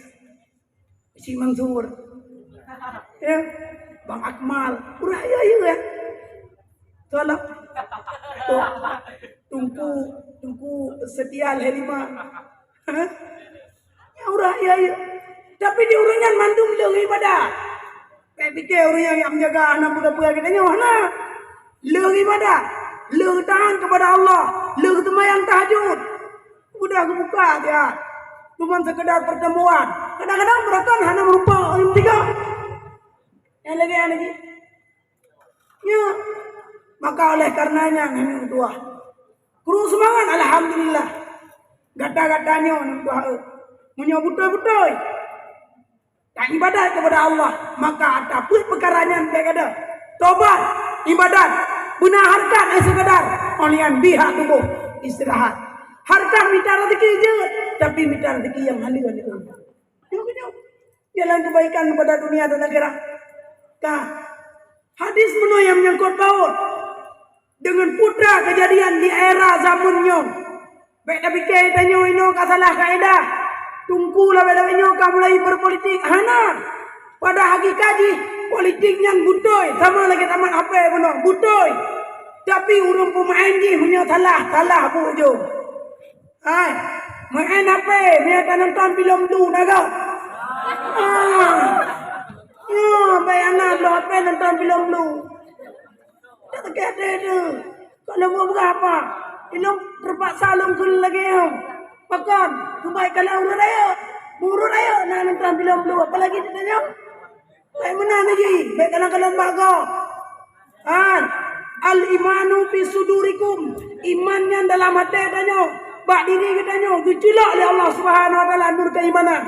Cik Mansur. Ya. Bang Akmal. Ureueng ya, ya, ya. Tolong. Tuh. Tungku, Tungku Setia Helima. Ha? Ya, ureueng ya, ya. Tapi di ureueng nyan mandum leuh ibadah. Bèk pike ureueng nyang jak menjaga hana peue-peue lagèe tanyoe, hana. Leuh ibadat, leuh taat kepada Allah, leuh seumayang tahajud. Udah geubuka dia. Cuma sekedar pertemuan. Kadang-kadang beurakan hana meurupa ureueng tiga. Nyang lagèe nyan lagi. Nyo. Maka oleh karenanya, aneuk tuah, kru seumangat, alhamdulillah. Gata-gata nyoe, aneuk tuah, eh. Meunyoe beutôi-beutôi taibadat kepada Allah, maka ata peuet peukara nyan bèk gadôh. Tobat, ibadat, beuna hareukat, eh, sekedar. Óh lheueh nyan bihak tuboh, istirahat. Hareukat mita rezeki jeuet, tapi mita rezeki nyang halal. Nyoe, nyoe. Jalan kebaikan pada dunia dan akhirat. Ka. Hadis Meunoe nyang menyangkut paut deungon putra keujadian di era zaman nyoe. Bék tapike tanyoe inoe ka salah kaedah. Teungku lawét-lawét nyoe ka mulai berpolitik. Hana. Pada hakikat jih, politik nyan beutôi, sama lagée tamat H P bunoe, beutôi. Tapi ureuëng peumaén jih meunyoe salah, salah bujông. Hai, maén H P, meunyoe tanonton filem lu na goe. Ah. Nyoe, bék hana bloe H P nonton filem lu. Tak sakét hati tu. Kalau mau berapa? Ilong terpaksa lôn kheun lagée nyoe. Pakon, keubai kalau ureuëng rayeuk. Ureuëng rayeuk na nonton filem lu, apalagi di tanyoe. Bék meunan lagi, bék kalon-kalon bak gob. Kan? Al-imanu fi sudurikum. Iman nyan dalam até tanyoe, bak diri geutanyoe, geuculok lé Allah Subhanahu wa Taala nur keimanan.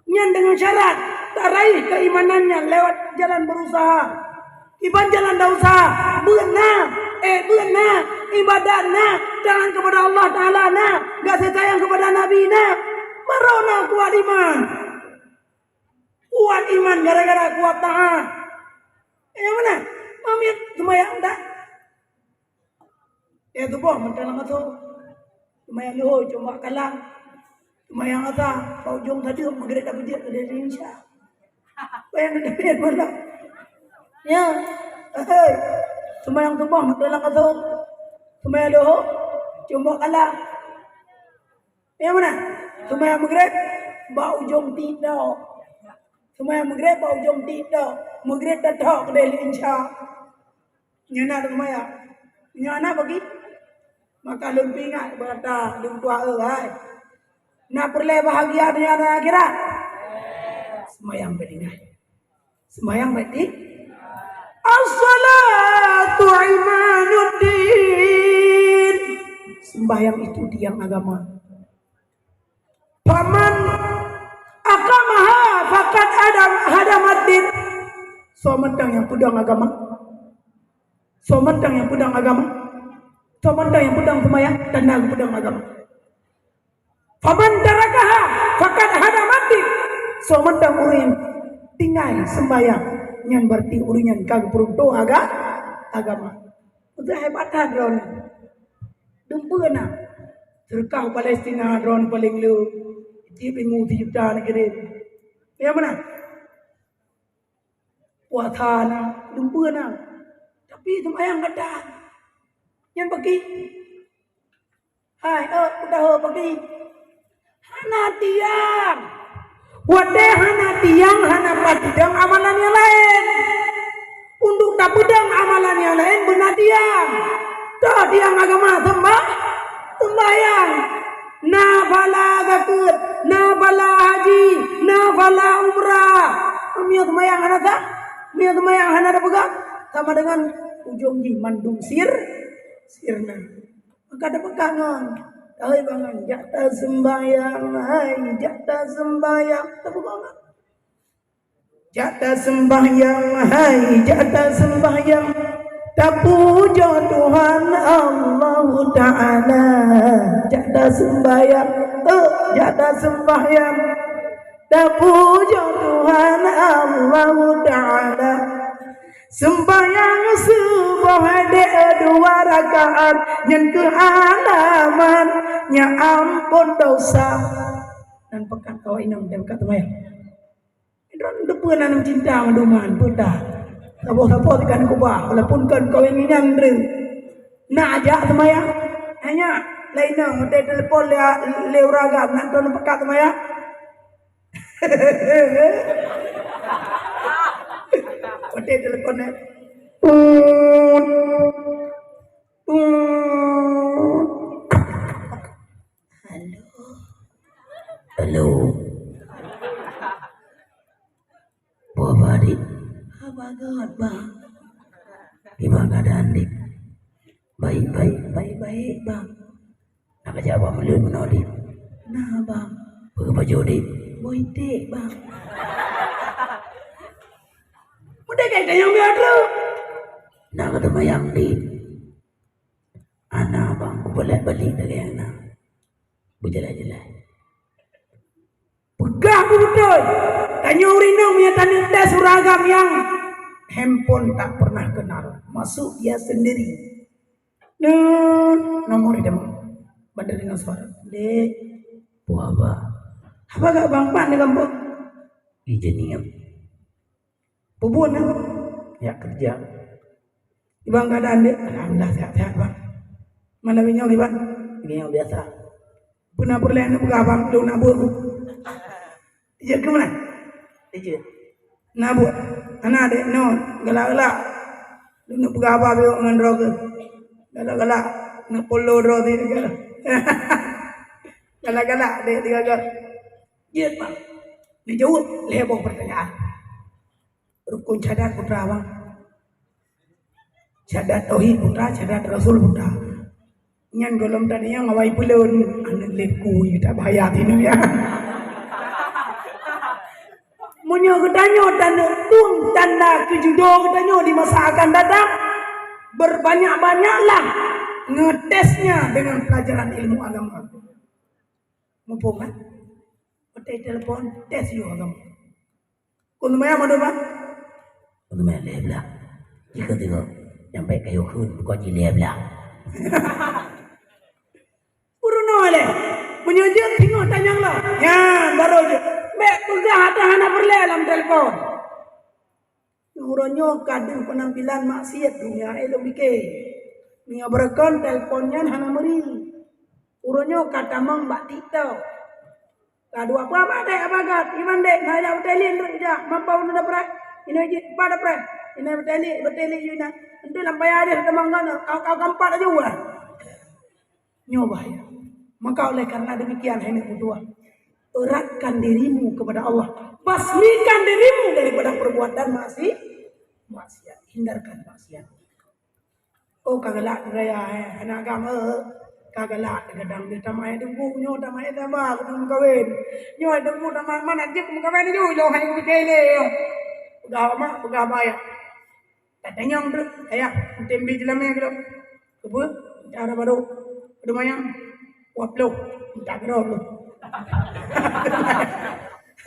Nyan deungon syarat, taraih keimanan nyan lewat jalan berusaha. Kiban jalan tausaha, beuna, eh, beuna, ibadat na, taat kepada Allah Taala na, gaséh sayang kepada Nabi na, baru na kuat iman. Kuat iman gara-gara kuat taat. Eh, mana? Mamiet seumayang dah. Eh, tuboh mantong lam asoe. Seumayang luhô cuma kalah. Seumayang asa, bak ujong sadeup, Maghrib dah beujeuet, dah insya. Bayang dah malam. Ya. Hei. Seumayang tuboh mantong lam asoe. Seumayang luhô cuma kalah. Nyang mana? Seumayang Maghrib bak ujong tiek. Seumayang Maghrib bak ujong tiek. Maghrib dah thok deh lé insya. Nyan na seumayang. Nyan na bagi. Maka lôn peuingat bak gata, lôn tuha, eh, hai. Na peureulée bahagia donya dan akhirat. Seumayang beuingat. Sembahyang berarti as-salatu imaduddin. Sembahyang itu tiang agama. Faman aqamaha faqad adam hadamaddin. Soe mantong nyang peudong agama. Soe mantong nyang peudong agama. Soe mantong nyang peudong sembahyang, tanda geupeudong agama. Faman tarakaha faqad hadamaddin. Soe mantong ureuëng nyang tinggai sembahyang, nyan berarti ureuëng nyan ka geupeuruntoh aga-, agama. Beutôi hebat that droeneuh. Dumpeue na. Seudeukah Palestina droeneuh paleng le. Cit limong sijuta neugirém. Nyang mana? Puasa na, dumpeue na. Tapi seumayang gata. Nyan bagi. Hai, oh, udah, oh, bagi. Hana tiang. Watée hana tiang, hana papeudong amalan nyang laén. Untuk tapeudong amalan nyang laén beuna tiang. Toh tiang agama seumbah-, seumbahyang. Na phala zakeuet, na phala haji, na phala umrah. Meunyoe seumayang hana sah, meunyoe seumayang hana tapeugah, sama dengan ujong jih mandum sir-, sirna. Maka tapeugah ngon, hai bangai, jak taseumbahyang, hai, jak taseumbahyang. Tapeugah ngon. Jak taseumbahyang, hai, jak taseumbahyang. Tapujoe Tuhan Allahu Ta'ala. Jak taseumbahyang, eh, jak taseumbahyang. Tapujoe Tuhan Allahu Ta'ala. Seumbahyang suboh dek dua rakaat, nyan keuh alamat nyang ampôn dosa. Nan peugah kawai inong, dan peugah teumanyong. Droeneuh peue na neucinta mandum nyan, peue that. Saboh-saboh teuka neukubah, walaupun kon kawai nginyang droe. Na jak seumayang? Hanya laén nyoe, watée telepon lé, lé ureuëng agam, na droeneuh peukat seumayang? Watée telepon, eh. Tut. Tut. Halo. Halo. Peue haba, Dik? Haba gét, Bang. Kiban keuadaan, Dik? Baik, baik. Baik-baik, Bang. Na kajak bak meuleuet meunoe, Dik? Na, Bang. Peue pajoh, Dik? Boh iték, Bang. Udeb ka itanyong meunoe. Na ka teumayang, Dik? Hana, Bang, kupeulét balik lagée na. Beujeulaih-jeulaih. Peugah beubeutôi. Tanyoe ureuëng inong meunyo taneuk tes ureuëng agam nyang Handphone tak pernah kenal, masuk dia sendiri. Nyan nomor dia mah. Bandar dengan suara. Dek, peue haba? Haba gak bang pan di kampung? Ijin ingat. Peue buet na? Ya kerja. Ibang keadaan dek, alhamdulillah sehat-sehat, Bang. Mana binyong iban? Binyong biasa. Peue na peureulèe neupeugah bang lôn na buet. Jeuet keu meunan? Jeuet. Na buet. Hana dek, nyoe galak-galak. Lôn neupeugah haba biyok ngon droe keuh. Galak-galak. Neupolo droe sira keuh. Galak-galak dek tiga keuh. Jeuet, Bang. Neujaweueb lhèe boh peurtanyaan. Rukun syahadat peue teuma, Bang? Syahadat tauhid peue teuma, syahadat rasul peue teuma. Nyan gohlom tadi nyang awai peulon, aneuk lé kui, tak bahaya tinoe ya. Meunyoe geutanyoe taneuk tueng tanda keujudoe geutanyoe di masa akan datang, berbanyak-banyaklah ngetesnya dengan pelajaran ilmu agama. Muphom kan? Watèe telepon, tes yôh agama. Kôn teuma mandum, Bang? Kôn teuma lhèe blah. Jikheun teungoh nyang bèk kayôh kheun, bukon jih lhèe blah. Peurunoe lé. Meunyoe jeuet teungoh tanyong lom. Nyan, barô jeuet. Bèk peugah ata hana peureulèe lam telepon. Uroe nyoe ka deuh peunampilan maksiet donya, eh, lôn pike. Meunyoe beureukon telepon nyan hana meuri. Uroe nyoe ka tamong bak TikTok. Ka dua peuah bak dek abagat, iman dek, na jak beuteli ndeuek jak, mampu na dapreh. Inoe jih ba dapreh. Inoe beuteli, beuteli jih na. Entu lam paya deh teumang kan, kau kau kampat aju wah. Nyoe bahaya. Maka oleh karena demikian, hai aneuk meutuah, eratkan dirimu kepada Allah. Basmikan dirimu daripada perbuatan maksi-, maksiat. Hindarkan maksiat. Oh, ka galak raya, eh. Aneuk agam, eh. Ka galak, kadang dia tamai debu, nyoe tamai tambah, kena meukawen. Nyoe debu tamai mana jeuet meukawen aju, ilong hai kupike lé. Peugah mak, peugah abah. Tatanyong treuk, "Ayah, eunteuk bi jeulamé keudroe?" "Keupeue?" "Cara barô." "Padum manyang?" "Dua ploh." "Minta keudroe dulu."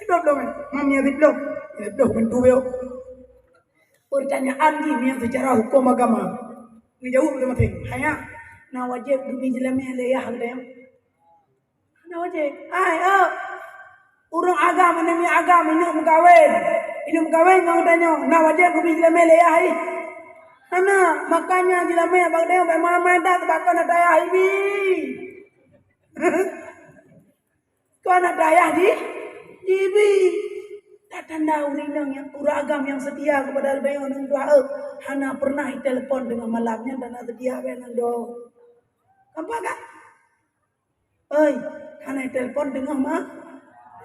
"Dua ploh, man?" "Mam, nyan siploh." "Nyan siploh, bantu beuh." Peurtanyaan jih nyan seucara huköm agama. Geujaweueb lé maté. "Ayah, na wajéb geubi jeulamé lé yah geutanyoe?" Hana wajéb. Ai, oh. Ureueng agam, aneuk miet agam, ineuk meukawen. Ineuk meukawen ngon geutanyoe, na wajéb geubi jeulamé lé yah jih? Hana, makanya jeulamé bak geutanyoe bèk maén-maén that, sebab kon ata yah jibi. Kon ata yah ji-, jibi. Tanda ureueng inong nyang, ureueng agam nyang setia kepada geutanyoe, aneuk dua, eh, hana pernah jitelepon teungoh malam, nyan tanda setia bèk ngon droe. Nampak kan? Oi, hana telepon teungoh ma-,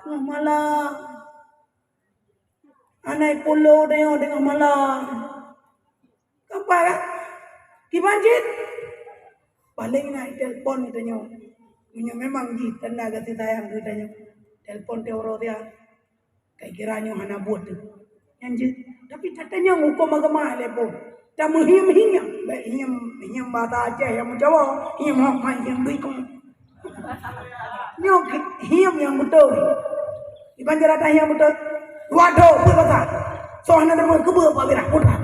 teungoh malam. Hana polo teungoh, teungoh malam. Nampak kan? Kiban cit? Paléng na telepon geutanyoe. Meunyoe memang jih tanda kasih sayang geutanyoe. Telepon teuro dia. Kai kira nyoe hana buet teuh. Nyan jeuet. Tapi tatanyong huköm agama lé boh. Tameuhiem-hiem. Bèk hiem, hiem bahasa Aceh nyang meucawa. Hiem hok mai hiem bikong. Nyoe hiem nyang beutôi. Iban cara tanyong beutôi. Dua dok, buet basa. Soh na deungoe keubeue Pak Wirah Putra.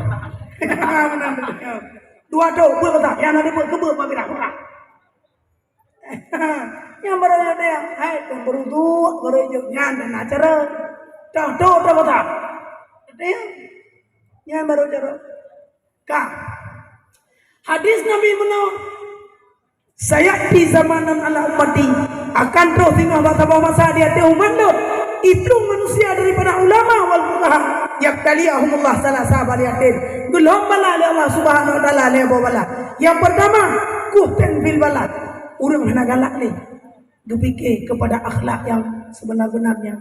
Dua dok, buet basa. Nyang na deungoe keubeue Pak Wirah Putra. Nyan baru ada yang, hai, pemberutuk, baru jok nyan dan acara. Dah, dah, dah, dah. Ada yang, nyan baru cara. Ka. Hadis Nabi meunoe, "Sayati zamanan ala ummati." Akan troh singoh bak saboh masa di ateueh umat lôn, iplueng manusia daripada ulama wal fuqaha, yabtaliyahumullah salasa baliyatin. Geulhom bala lé Allah Subhanahu wa Taala lhèe boh bala. Yang pertama, kuhtan fil balad. Ureueng hana galak lé. Geupike kepada akhlak yang sebenar-benarnya.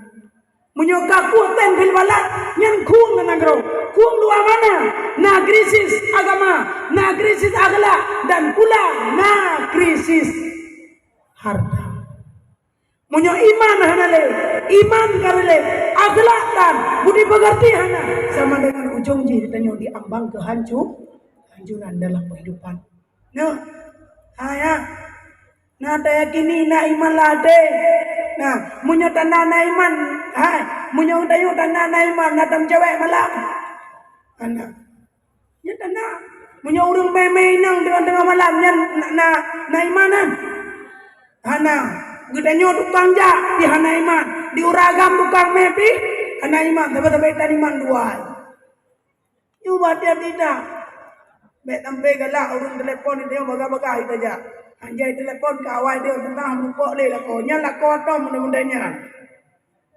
Meunyoe ka kuhtan fil balad, nyan khueng ngon nanggroe. Khueng luwa mana? Na krisis agama, na krisis akhlak, dan pula na krisis harta. Meunyoe iman hana lé, iman ka lé, akhlak tan, budi peugati hana, sama dengan ujong jih geutanyoe diambang keuhancu-, kehancuran dalam kehidupan. Nah, hai, ya. Na tayakini na iman lam até. Nah, meunyoe tanda na iman, hai, meunyoe tanyoe tanda na iman, na tameucewek malam. Hana. Meunyoe ureuëng mé-mé inong teungoh-teungoh malam nyan na, na, na iman nyan? Hana. Geutanyoe tukang jak pih hana iman. Di ureuëng agam tukang mé pih hana iman. Sabe-sabe tan iman dua. Nyoe hati-hati that. Bék sampai galak ureuëng telepon di tanyoe bagah-bagah ita jak. Hanjai telepon ka awai dia teuntang mupok lé lakoe. Nyan lakoe atom mudah-mudahan nyan.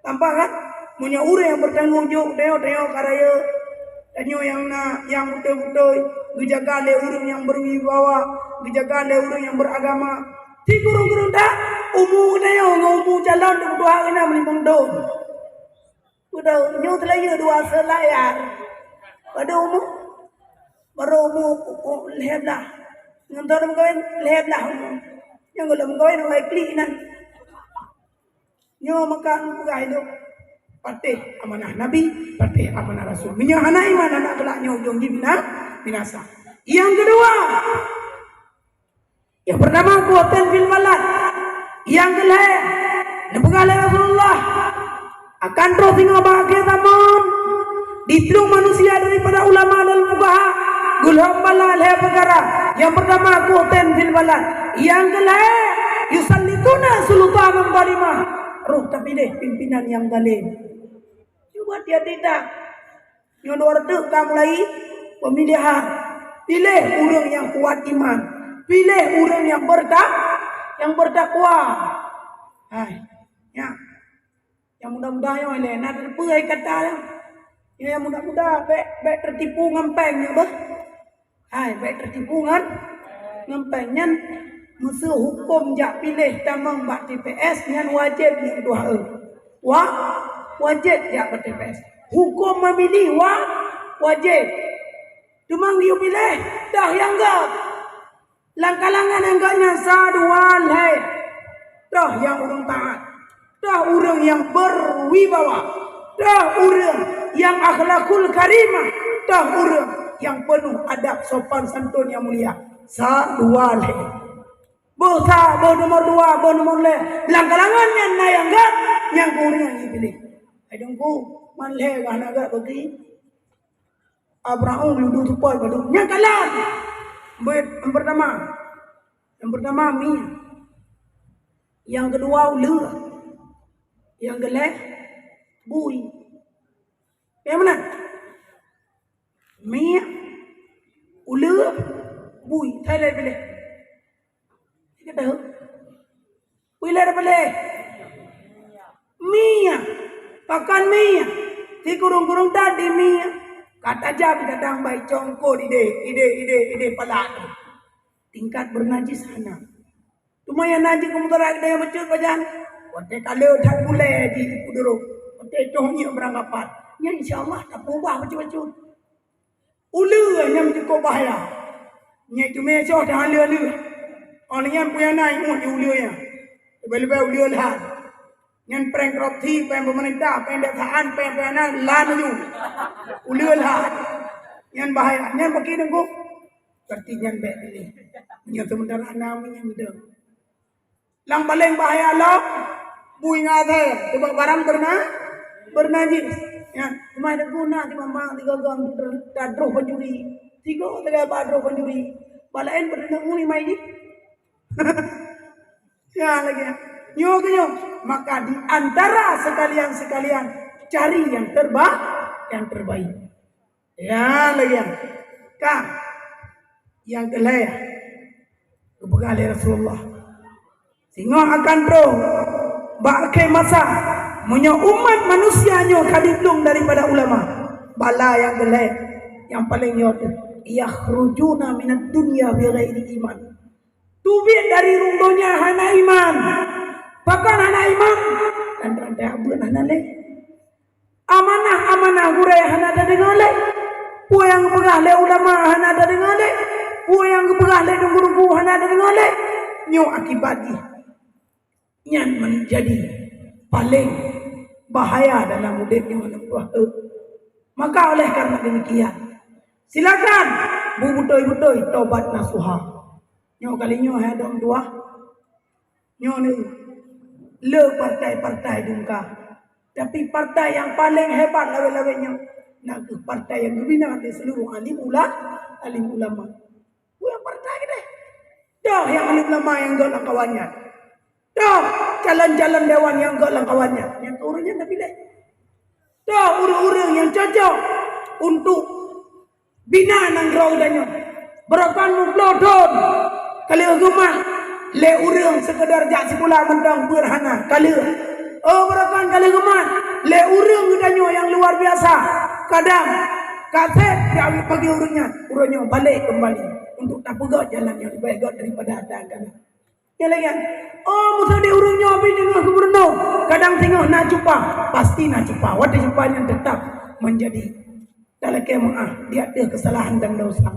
Tampak kan? Meunyoe ureuëng nyang bertanggung jawab, tanyoe, tanyoe ka rayeuk, tanyoe nyang na, nyang beutôi-beutôi, geujaga lé ureuëng nyang berwibawa, geujaga lé ureuëng nyang beragama. Sikureueng-kureueng that, umu tanyoe ngon umu calon teupeue hak ina meulimong thon. Udah nyoe teulayeue dua selayar. Pada umu, baru umu, u-, u-, lhèe blah. Ngon thon meukawen, lhèe blah umu. Nyang golom meukawen, wai klik nan. Nyoe maka neupeugah ilok, patéh amanah Nabi, patéh amanah Rasul. Meunyoe hana iman, hana akhlak, nyoe ujong jih bina-, binasa. Nyang keudua, nyang peurtama, quwwatan fil balad. Nyang keulhèe, neupeugah lé Rasulullah, akan troh singoh bak akhé zaman, diplueng manusia daripada ulama dan fuqaha, gohlom bala lhèe peukara. Nyang peurtama, quwwatan fil balad. Nyang keulhèe, yusallituna sultanan zalimah. Roh tapiléh pimpinan nyang zalém. Cuba hati-hati that. Nyoe dua reutôh ka mulai pemilihan. Piléh ureuëng nyang kuat iman. Piléh ureuëng nyang berta-, nyang bertakwa. Hai, nyan. Nyang muda-muda nyoe lé, na teupeue hai kata nyan. Nyoe nyang muda-muda bék, bék teutipu ngon péng nyoe beuh. Hai, bék teutipu ngon, ngon péng nyan. Meuseu huköm jak piléh tamong bak T P S nyan wajéb nyan dua e. Wa-, wajéb jak bak T P S. Huköm memilih wa-, wajéb. Teuma geuyue piléh, toh nyang göt. Lam kalangan nyang göt nyan sa dua lhèe. Toh nyang ureuëng taat. Toh ureuëng nyang berwibawa. Toh ureuëng nyang akhlakul karimah. Toh ureuëng nyang peunoh adab sopan santun nyang mulia. Sa dua lhèe. Boh sa, boh nomor dua, boh nomor lhèe. Lam kalangan nyan na nyang göt, nyang keu ureuëng nyang jipiléh. Hai Teungku, man lhèe gah na göt bagi. Abraham ludu tupai badu. Nyang kalon. Beuet yang pertama. Yang pertama mi. Yang kedua uleue. Yang kelhèe bui. Yang mana? Mi, uleue, bui. Thai lai pilih. Kita tahu. Pilih apa leh? Mie. Pakan mie. Sikureueng-kureueng tadi mie. Kata jam datang bai congko ide, ide, ide, ide pala tu. Tingkat bernajis hana. Cuma yang najis kemudarat kita yang becut pajan. Watèe kala that bulai ji ibu duruk. Watèe toh nyiek berangkapat. Nya insya Allah tak berubah becut-becut. Uleue nyang cukôp bahaya. Nyan teumé soh teuh uleue-uleue. Óh lheueh nyan peue nyang na ingat di uleue nyan. Leubeh-leubeh uleue lhah. Nyan prank korupsi, prank pemerintah, prank desaan, prank, prank na lhah laju. Uleue lhah. Nyan bahaya. Nyan bagi Teungku. Berarti nyan bèk pilih. Nyan sementara na nyan tu. Nyang paleng bahaya lom, bui ngon asèe, sabab barang berna-, bernajis. Ya, cuma ada guna di mama tiga gang tadroh pencuri. Tiga tiga ba droh pencuri. Balain berdena ngui mai di. Ya, lagi. Nyo ke nyo. Maka di antara sekalian-sekalian, cari yang terba-, yang terbaik. Ya, lagi. Ka. Nyang keulhèe, geupeugah lé Rasulullah, singoh akan troh bak akhé masa, meunyoe umat manusia nyoe ka diplueng daripada ulama, bala nyang keulhèe, nyang paleng nyoe teuh, yakhrujuna minad dunya bighairi iman. Teubiet dari rhueng donya hana iman. Pakon hana iman? Rantai-rantai abeuet hana lé. Amanah-amanah gurèe hana tadeungoe lé. Peue nyang geupeugah lé ulama hana tadeungoe lé. Peue nyang geupeugah lé teungku-teungku hana tadeungoe lé. Nyoe akibat jih. Nyan menjadi paleng bahaya dalam udép nyoe aneuk tuha. Maka oleh karena demikian, silakan beubeutôi-beutôi tobat nasuha. Nyoe kali nyoe hai dong tuha. Nyoe ni, le partai-partai dungka. Tapi partai nyang paleng hebat lawét-lawét nyoe, Na kheueh partai nyang geubina lé seuluruh alim ula-, alim ulama. Bukan partai kita. Dah nyang alim ulama nyang göt lam kawan nyan. Dah calon-calon dewan nyang göt lam kawan nyan. Nyang keu ureuëng nyan tapiléh. Dah ureuëng-ureuëng nyang cocok untuk bina nanggroe geutanyoe. Beureukan meuploh thon ka lheueh geumat lé ureuëng seukeudar jak sikula mantong peuet hana ka lheueh. Oh, beureukan ka lheueh geumat lé ureuëng geutanyoe nyang luar biasa. Kadang ka sép jak bagi ureuëng nyan, ureuëng nyoe balek keumbali untuk tapeugöt jalan nyang leubeh göt daripada ata ka na. Nyang lagée, oh, meuseudeh ureuëng nyoe pih teungoh geumeureunoe. Kadang singoh na cupa, pasti na cupa. Watée cupa nyan teutap meunjadi talakée meuáh di ateueh keusalahan dan dosa.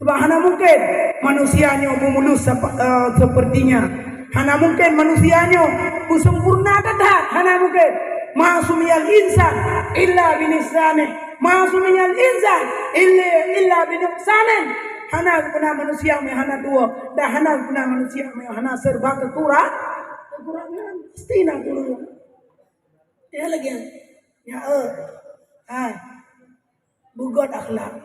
Sebab hana mungken manusia nyoe beumulus sep-, eh, sepertinya. Hana mungken manusia nyoe beusempurna that-that. Hana mungken. Ma sumiyal insan illa binuqsanih. Ma sumiyal insan illa, illa binuqsanih. Hana geupeuna manusia meuhana tuwoe, dan hana geupeuna manusia meuhana serba keukura-, keukurangan. Pasti na keukurangan. Ya lagi. Ya, eh. Hai. Beugöt akhlak.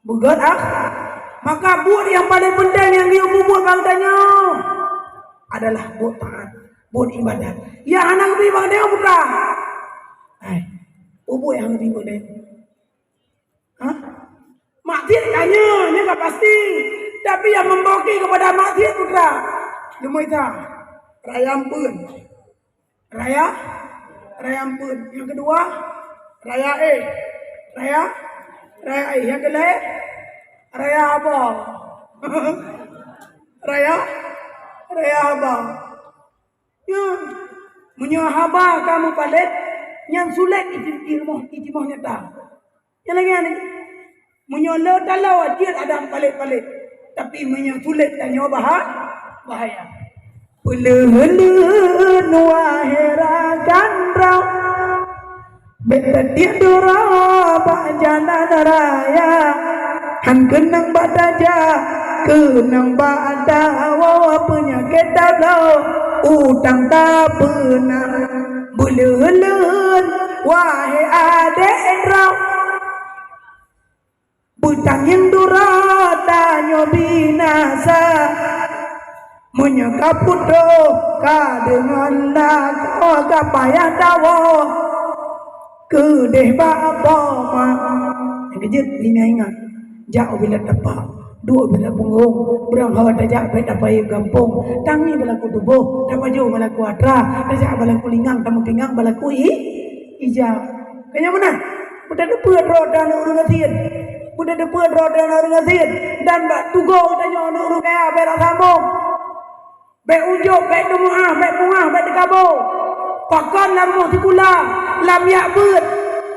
Beugöt akhlak. Maka buet nyang paleng penting nyang geuyue peubuet bak geutanyoe adalah buet taat, buet ibadat. Ya hana geubri bak geutanyoe putra. Hai. Buet nyang geubri bak geutanyoe. Hah? Maksiat ka nyoe, nyoe ka pasti. Tapi nyang membawa kepada maksiat putra. Leumoi sa. Raya ampeuen. Raya, raya ampeuen. Nyang keudua, raya éh. Raya, raya éh. Nyang keulhèe, raya haba. Raya, raya haba. Ya, meunyoe haba ka meupalet, nyan sulet iti-, itimoh, itimoh nyata. Nyang lagée nyan, meunyoe le taloe jeuet adak palet-palet, tapi meunyoe sulet tanyoe baha-, bahaya. Peuleuheun wahé rakan droe, bék tatiek duroe bak jalan raya. Han keunong bak tajak, keunong bak tawoe, peunyakét tabloe, utang tapeuna. Beuleuheun-leuheun wahé adék droe, beutangieng duroe tanyoe binasa. Meunyoe ka putôh ka deungon lakoe, ka payah tawoe keudeh bak po ma. Nyang keujeuet, ingat-ingat, jak ubila tapa, duek ubila punggong, beurangkaho tajak bék tapayeue gampông, tangieng bak lakoe tuboh, tapajoh bak lakoe atra, tajak bak lakoe lingang, tameukingang bak lakoe i-, ija. Keu nyang meunan, beutateupeue droe teuh aneuëk ureuëng gasien. Beutateupeue droe teuh aneuëk ureuëng gasien. Dan bak tugoe geutanyoe aneuëk ureuëng kaya bék rasa sombong. Bék ujôb, bék teumeu'ah, bék beungah, bék teukabô. Pakon lam rumoh sikula, lam jak beuet,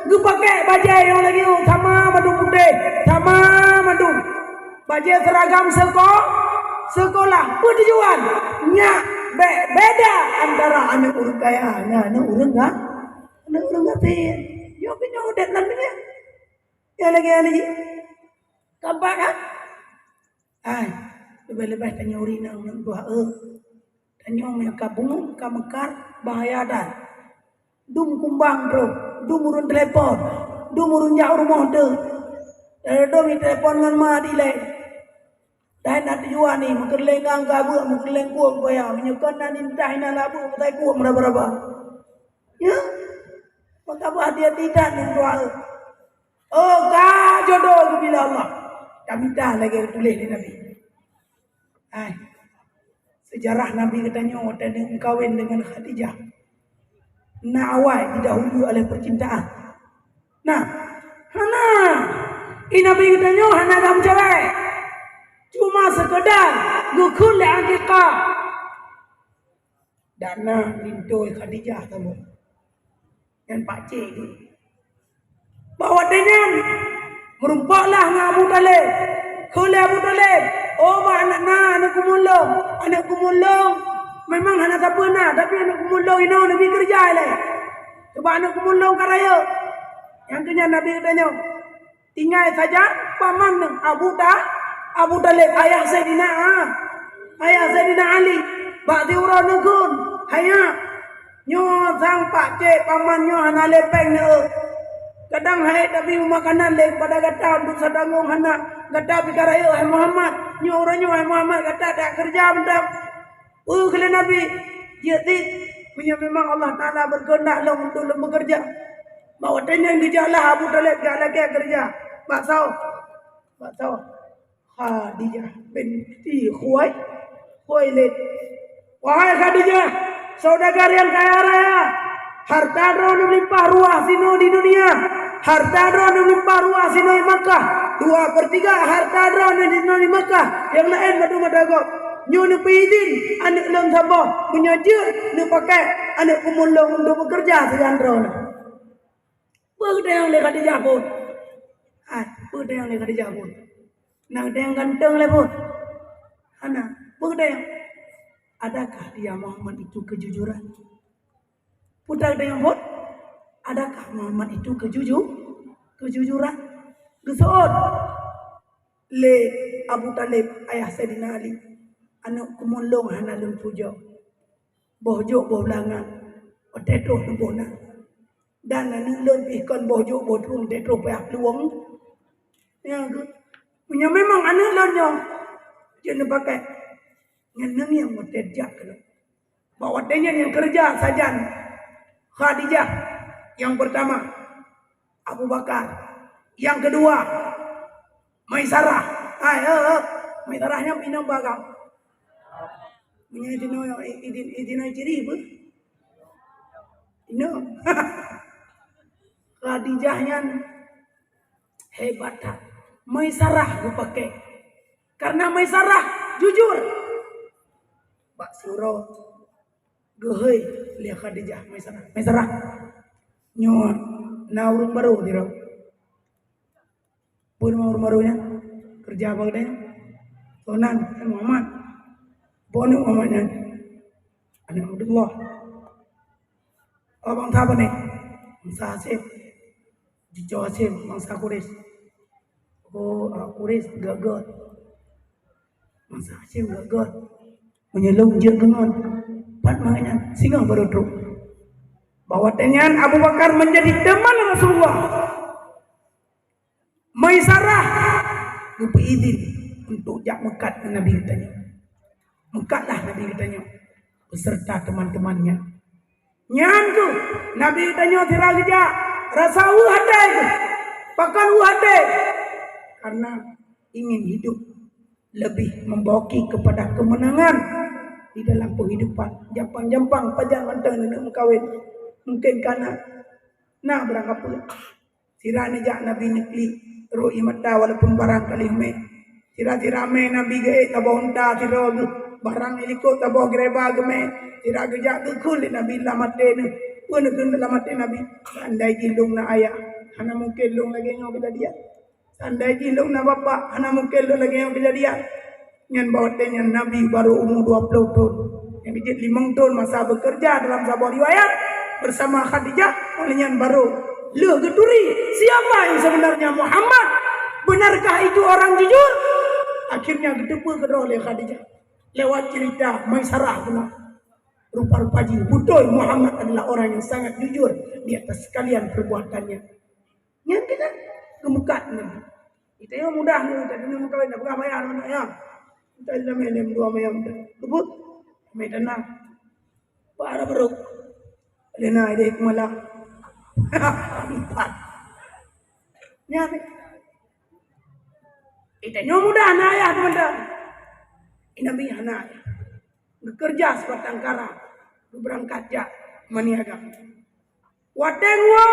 geupakék bajée nyang lagée nyoe sama mandum putéh, sama mandum. Bajée seuragam seuko-, seukolah. Peue tujuan? Nyak bék beda antara aneuëk ureuëng kaya ngon aneuëk ureuëng ga-, aneuëk ureuëng gasien. Nyoe keuh nyoe udeb lam dônya. Nyang lagée nyan jih. Ka ba kan? Hai, leubeh-leubeh tanyoe ureuëng inong nyang tuha, eh. Tanyoe meunyoe ka bungong, ka meukar, bahaya that. Dum kumbang troh, dum ureuëng telepon, dum ureuëng jak u rumoh teuh. Dari dum jitelepon ngon ma dilée. Dai na tujuan ni, meukeureuléng gang ka beuet, meukeureuléng kuek baya, meunyoe kon na nintah inan labeue, meutai kuek meuraba-raba. Ya? Maka beuhati-hati that ngon doa. Oh, ka jodoh geubila Allah. Tamita lagée geutuléh lé Nabi. Hai. Sejarah Nabi geutanyoe watée meukawen deungon Khadijah. Na awai didahului oleh percintaan. Nah, hana. I Nabi geutanyoe hana gam cewek. Cuma sekedar geukheun lé aqiqah. Dan na linto Khadijah saboh. Nyan pakcik jih. Bak watée nyan, meurumpok lah ngon Abu Thalib. Kheun lé Abu Thalib, "Oh, bah, aneuëk na, aneuëk keumulông. Aneuëk keumulông memang hana sapeue na, tapi aneuëk keumulông inoe neubi keureuja ilée. Sabab aneuëk keumulông ka rayeuk." Nyang keu nyan Nabi geutanyoe, tinggai saja paman neuh Abu Ta-, Abu Thalib, ayah Saidina, ayah Saidina Ali. Bak siuroe neukheun, "Hai nyak, nyoe sang pakcik paman nyoe hana lé péng neueu." Kadang hai Nabi makanan lé pada gata untuk satanggong hana gata pika rayeuk hai Muhammad. Nyoe uroe nyoe hai Muhammad gata tak keureuja mantong. Peue kheun lé Nabi, "Jeuet cit, meunyoe memang Allah Taala berkehendak lôn untuk lôn bekerja." Bak watèe nyan geujak lah Abu Thalib jak lagèe keureuja. Bak soe? Bak soe? Khadijah binti Khuwai-, Khuwailid. Wahai Khadijah, saudagar nyang kaya raya, harta droeneuh meulimpah ruah sinoe di dunia, harta droeneuh meulimpah ruah sinoe di Makkah, dua per tiga harta droeneuh di sinoe di Makkah, nyang laén bak teumpat gob. Nyoe neupeuidhin aneuk lôn saboh, meunyoe jeuet neupakèk aneuk keumuen lôn untuk beukeureuja sigoe droeneuh. Peue geutanyong lé Khadijah phon? Hai, peue geutanyong lé Khadijah phon? Na geutanyong ganteng lé phon? Hana. Peue geutanyong? Adakah dia Muhammad itu kejujuran? Peue geutanyong phon? Adakah Muhammad itu kejuju-, kejujuran? Geuseuôt lé Abu Thalib, ayah Saidina Ali, "Aneuk keumuen lôn hana lôn pujoe. Boh jok boh blangan, watèe troh teuboh na. Dan aneuk lôn pih kon boh jok boh trueng, watèe troh payah plueng." Nyan keuh. Meunyoe memang aneuk lôn nyoe jeuet neupakèk, nyan neungieng watèe jak keunoe. Bak watèe nyan nyang keureuja sajan Khadijah nyang peurtama, Abu Bakar. Nyang keudua, Maisarah. Hai, eh, eh. Maisarah nyan inong bagam. Meunyoe idin, idin, idin ciri beuh. Inong. Khadijah nyan hebat that. Maisarah geupakèk. Karena Maisarah jujur. Bak siuroe geuhôi lé Khadijah Maisarah. Maisarah, nyoe na ureueng barô sidroe. Peue nama ureueng barô nyan? Keureuja bak geutanyoe? Soe nan? Kan Muhammad. Peue aneuk Muhammad nyan? Aneuk Abdullah. Oh, bansa pane? Bansa Hasyim. Cuco Hasyim, bansa Quraisy. Oh, ah, Quraisy göt-göt. Bansa Hasyim göt-göt. Meunyoe lôn jeuet keu ngon, pat mangat nyan singoh barô trok. Bak watèe nyan Abu Bakar menjadi teman Rasulullah. Maisarah geupeuidhin untuk jak meukat ngon Nabi geutanyoe. Meukatlah Nabi geutanyoe beserta teman-temannya. Nyan keuh Nabi geutanyoe sira geujak rasa weueh até keuh. Pakon weueh até? Karena ingin hidup lebih membawa kepada kemenangan di dalam penghidupan. Jampang-jampang pajan mantong neuk meukawen. Mungkin ka na, na barang kapeue. Sira neujak Nabi neuklik rhot ie mata walaupun barang ka lheueh mè. Sira-sira mè Nabi geuék saboh unta sidroe geuh, barang ilikot saboh geureuba geumè. Sira geujak geukheun lé Nabi lam até neuh. Peue neukheun lam até Nabi? Seandai jih lôn na ayah, hana mungken lôn lagèe nyoe keujadian. Seandai jih lôn na bapak, hana mungken lôn lagèe nyoe keujadian. Nyan bak watèe nyan Nabi barô umu dua ploh thon. Nyang jeuet limong thon masa bekerja dalam saboh riwayat bersama Khadijah, óh lheueh nyan barô lheueh geuturi siapa yang sebenarnya Muhammad. Benarkah itu orang jujur? Akhirnya geuteupeue keudroe lé Khadijah lewat cerita Maisarah pula. Rupa-rupa jih beutôi Muhammad adalah orang yang sangat jujur di atas sekalian perbuatannya. Nyan keuh kan geumeukat nyan. Geutanyoe mudah nyoe, geutanyoe meukawen, dak peugah bayar nyoe, ya. Geutanyoe lamé lé dua mayam. Luput. Lamé tanah. Para barô. Lé na idéh keumalah. Empat. Nyan. Geutanyoe mudah na ayah, teman-teman. Nabi hana ayah. Geukeureuja sibatang kara. Geubeurangkat jak meuniaga. Watèe nyoe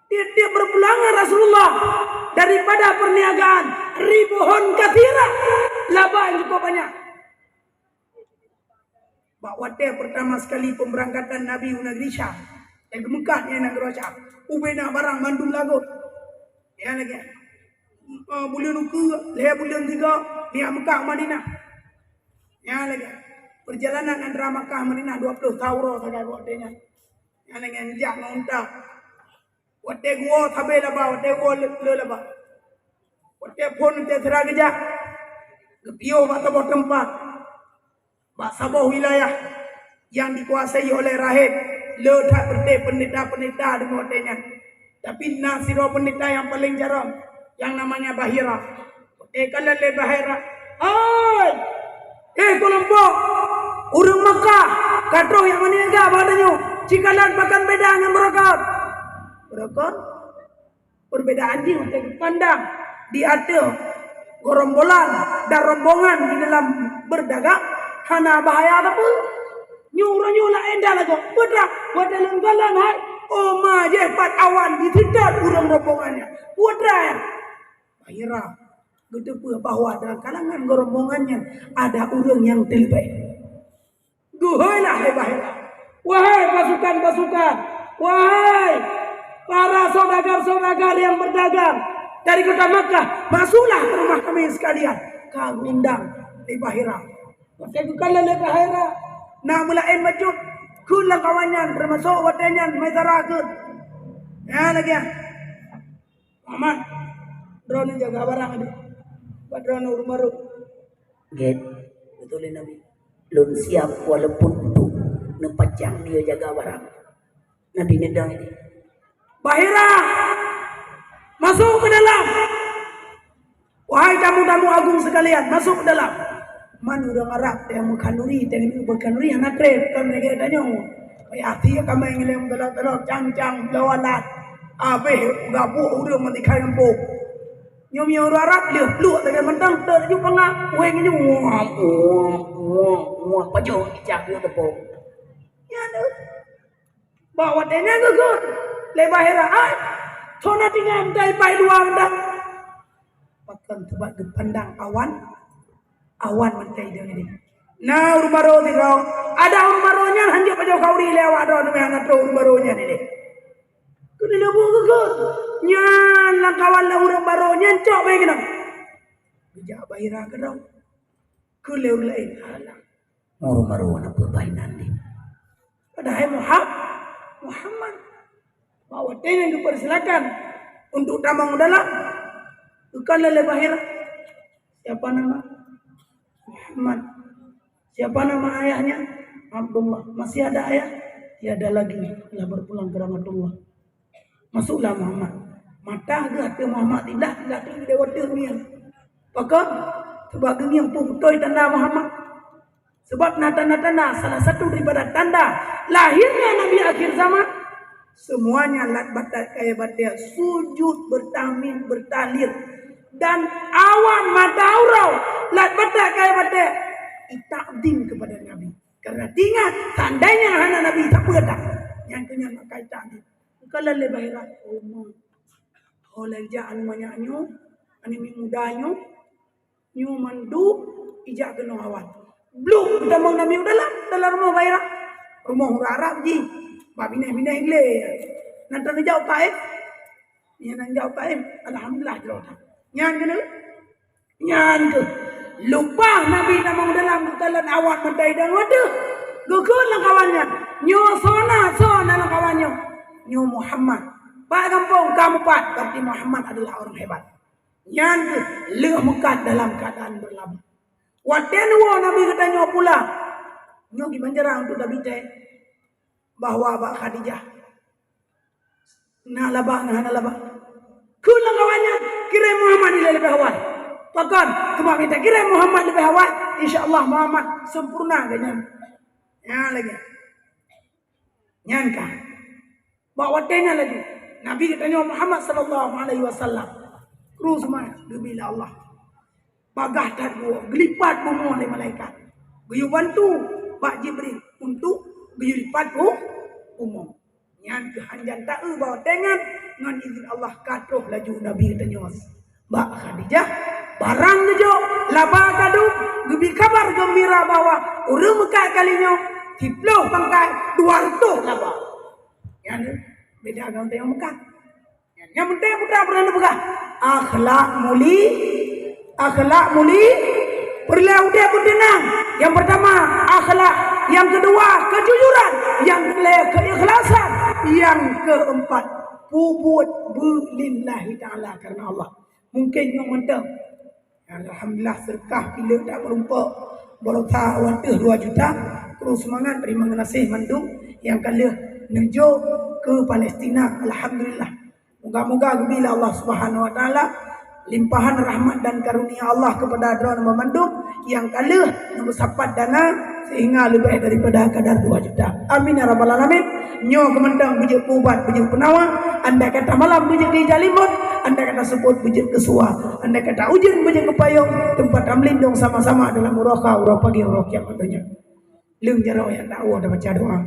tiep-tiep beurpulangan Rasulullah daripada perniagaan, ribuhun katsira, laba nyang cukup banyak. Bak watèe pertama sekali pemberangkatan Nabi u negeri Syam, nyang geumeukat nyan nanggroe Syam, ubé na barang mandum lagot. Nyan lagèe, eh, buleuen ukeue, lhèe buleuen sigoe, nyan Meukah Madinah. Nyan lagèe, perjalanan antara Makkah Madinah dua ploh thôn uroe sagai bak watèe nyan. Nyan lagèe jak ngon unta. Watèe geuwoe sabé laba, watèe geuwoe le, le laba. Watèe phôn watèe sira geujak, geupiôh bak saboh teumpat, bak saboh wilayah nyang dikuasai oleh rahib, le that peureté peundeta-peundeta deungon watèe nyan. Tapi na sidroe peundeta nyang paleng carông, nyang namanya Bahira. Watèe kalon lé Bahira, "Hai, eh, keulompok ureueng Makkah, ka troh nyang meuniaga bak tanyoe, ci kalon pakon beda ngon beurokon." Beurokon? Perbedaan jih watèe geupandang di ateueh gerombolan dan rombongan di dalam berdagang, hana bahaya sapeue. Nyoe uroe nyoe laén dah lagoe. Peue teuma? Watèe lôn kalon hai, oh ma jih pat awan jiseutôt ureueng rombongan nyan. Peue teuma? Bahira geuteupeue bahwa dalam kalangan gerombolan nyan ada ureueng nyang teuleubèh. Geuhôi lah lé Bahira, "Wahai pasukan-pasukan, wahai para saudagar-saudagar yang berdagang dari kota Makkah, masuklah ke rumah kami sekalian." Ka geundang lé Bahira. Watèe geukalon lé Bahira, na meulaén bacut, kheun lam kawan nyan, teumasok watèe nyan Maisarah kheun. Nyan lagèe nyan. "Muhammad, droeneuh jaga barang deh. Bak droeneuh ureueng barô." "Gèt," geutulèe Nabi. "Lôn siap walaupun untuk neupacang dia jaga barang." Nabi neudong deh. "Bahira, masuk ke dalam. Wahai tamu-tamu agung sekalian, masuk ke dalam." Man ureueng Arab nyang meukhanduri, nyang meukhanduri hana trép, kon lagèe tanyoe. Payah tiep kamè ngieng lé meutalot-talot, cang-cang, bloe alat. Abéh gabuk ureueng meutikha gampông. Nyoe meunyoe ureueng Arab lheueh pluek lagèe mantong, teuh laju pangah, wéng laju, muah, muah, muah, muah, pajoh ijak lheueh teupeue. Nyan deuh. Bak watèe nyan geukheun lé Bahira, "Ai, soe na tinggai meutai pai luwa mantong." Pakon? Sabab geupandang awan, awan mantong idong ideh. Na ureueng barô sidroe, adak ureueng barô nyan hanjeuet pajoh khanduri lé awak droeneuh, hana troh ureueng barô nyan ideh. Keuneuk leubuh geukheun. Nyan lam kawan lé ureueng barô nyan cok bèe keunong. Geujak Bahira keudroe. Kheun lé ureueng laén, "Alah, ureueng barô na peue bak inan deh." Padahai Muha-, Muhammad. Bak watèe nyan geupeursilakan untuk tamong dalam, geukalon lé Bahira, "Siapa nama?" "Muhammad." "Siapa nama ayahnya?" "Abdullah." "Masih ada ayah?" "Tiada lagi, telah berpulang ke rahmatullah." "Masuklah Muhammad." Mata geuh ateueh Muhammad, tiblah, tiblah, tiblah, tiblah, watèe ngieng. Pakon? Sabab geungieng peue beutôi tanda Muhammad. Sabab na tanda-tanda, salah satu daripada tanda lahirnya Nabi akhir zaman, semuanya lat batat kayèe batèe sujud, bertahmid, bertahlil. Dan awan mata uroe lat batat kayèe batèe itakzim kepada Nabi. Karena ingat, seandainya hana Nabi, sapeue that? Nyan keuh nyan maka itakzim. Geukalon lé Bahira, "Oh ma, ho lagèe jak aneuk manyak nyoe, aneuk miet muda nyoe, nyoe mandum ijak keunoe awan." Blok geutamong Nabi u dalam, dalam rumoh Bahira. Rumoh ureueng Arab jih, bak binéh-binéh glé. Nyan teuneuk jak u Taif. Nyan nyan jak u Taif, alhamdulillah jroh that. Nyan keuneuk Nyan keuh, leupah Nabi tamong dalam geukalon awan mantong idong u ateueh. Geukheun lam kawan nyan, "Nyoe soe na, soe na lam kawan nyoe?" "Nyoe Muhammad." "Bak gampông ka mupat, berarti Muhammad adalah orang hebat." Nyan keuh lheueh meukat dalam keuadaan beuralaba. Watèe neuwoe Nabi geutanyoe pulang, nyoe kiban cara untuk Nabi teuh bahwa bak Khadijah na laba ngon hana laba. Kheun lam kawan nyan, "Kirém Muhammad ilèe leubèh awai." "Pakon?" "Teuma mita kirém Muhammad leubèh awai, insya Allah Muhammad sempurna geuh nyan." Nyan lagèe nyan. Nyan ka. Bak watèe nyan laju, Nabi geutanyoe Muhammad sallallahu alaihi wasallam, kru seumah geubri lé Allah. Bagaih that geuwoe, geulipat bumoe lé malaikat. Geuyue bantu bak Jibril untuk geuyue lipat bu-, bumoe. Nyan keuh hanjan taeu bahwa teuingat ngon izin Allah ka troh laju Nabi geutanyoe bak Khadijah. Barang geujok, laba ka dum, geubri kabar geumbira bahwa ureueng meukat kali nyoe siplôh pangkai, dua reutôh laba. Nyan beda ngon ureueng meukat. Nyang penting putra peureulèe peugah, akhlak muli-, akhlak muli-, peureulèe udép beuteunang. Nyang peurtama, akhlak. Nyang keudua, keujujuran. Nyang keulhèe, keuikhlasan. Nyang keuempat, peubuet beu lillahi ta'ala, karena Allah. Mungkin nyoe mantong. Alhamdulillah, seudeukah pileuk tak meurumpok. Baroesa watèe dua juta. Terus seumangat, terima kasih mandum nyang ka lheueh neujok keu Palestina. Alhamdulillah. Moga-moga geubri lé Allah Subhanahu wa Taala limpahan rahmat dan karunia Allah kepada droeneuh banmandum nyang ka lheueh neumeusapat dana sehingga leubeh daripada kadar dua juta. Amin ya rabbal alamin. Nyoe keu mantong beujeuet keu ubat, beujeuet keu peunawa, andai kata malam beujeuet keu ija limon, andai kata seupôt beujeuet keu sua, andai kata ujeuen beujeuet keu payong, teumpat tameulindong sama-sama dalam uroe kha, uroe pagée, uroe kiamat donya. Leueng jaroe nyang tawoe tabaca doa.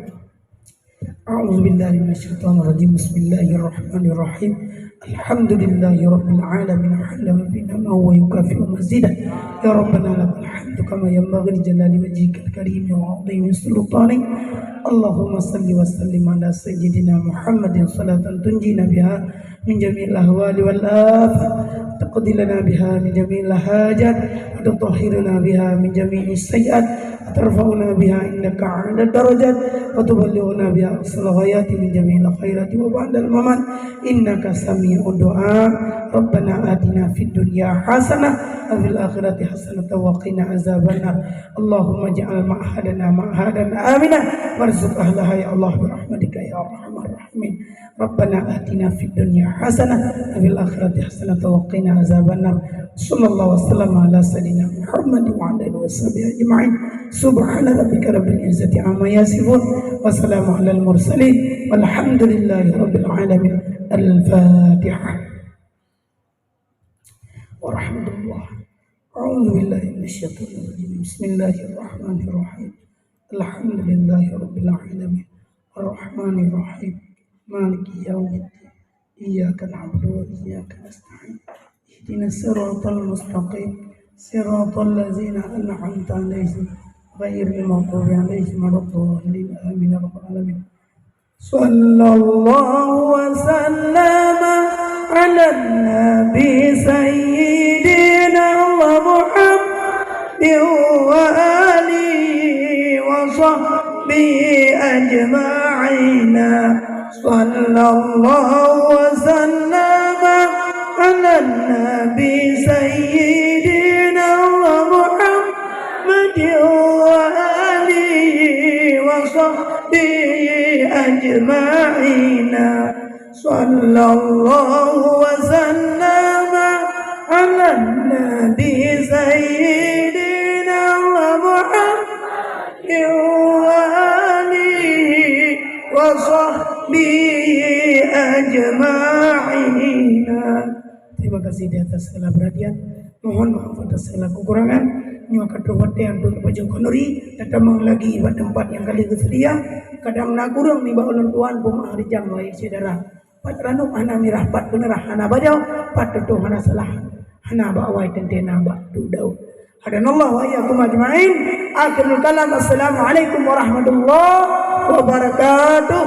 A'udzubillahi minasyaitonirrajim. Bismillahirrahmanirrahim. Alhamdulillahirabbil alamin. Hamdan yuwafi ni'amahu wa yukafi'u mazidah. Ya Rabbana lakal hamdu kama yanbaghi li jalali wajhikal karim wa 'azimi sultanik. Allahumma salli wa sallim ala sayyidina Muhammadin salatan tunjina biha min jami'il ahwali wal afat, taqdi lana biha min jami'il hajat, wa tutahhiruna biha min jami'is sayyi'at, wa tarfa'una biha indaka a'la darajat, wa tuballighuna biha aqsal ghayati min jami'il khairati wa ba'dal mamat innaka sami'ud du'a. Rabbana atina fid dunya hasanah wa fil akhirati hasanah wa qina azabannar. Allahumma ij'al ma'hadana ma'hadan aminah warzuq ahlaha ya Allah bi rahmatika ya arhamar rahimin. Rabbana atina fid dunya hasanah wa fil akhirati hasanah wa qina azabannar. Sallallahu wasallam ala sayyidina Muhammad wa ala alihi washabihi ajma'in. Subhana rabbika rabbil izzati amma yasifun. Wa salamun alal mursalin. Walhamdulillahi rabbil alamin. Al-Fatihah. Warahmatullah. A'udzubillahi minasyaitonirrajim. Bismillahirrahmanirrahim. Alhamdulillahi rabbil alamin. Arrahmanirrahim. Maliki yaumiddin. Iyyaka na'budu wa iyyaka nasta'in. Ihdinas siratal mustaqim. Siratal ladzina an'amta 'alaihim ghairil maghdubi 'alaihim waladdallin. Amin ya rabbal alamin. Sallallahu wa sallama 'alan nabi sayyidina Muhammadin wa alihi wa sahbihi ajma'ina. Sallallahu wa sallama 'alan nabi sayyidina Muhammadin wa alihi wa sahbihi ajma'ina. Sallallahu wa sallama 'alan nabi sayyidina Muhammadin wa alihi wa sahbihi ajma'ina. Terima kasih di atas segala perhatian. Mohon maaf atas segala kekurangan. Nyoe ka troh watée untuk baju khanuri, tatamong lagi bak teumpat nyang ka lheueh geuseudia. Kadang na kureueng nibak ulôn tuan peumeu'ah rijang, wahai syedara. Pat ranub hana mirah, pat peuneurah hana bajau, pat tutoe hana salah, hana bak awai teuntée na bak duek daun. Hadanallahu wa iyyakum ajma'in. Akhirul kalam, assalamualaikum warahmatullahi wabarakatuh.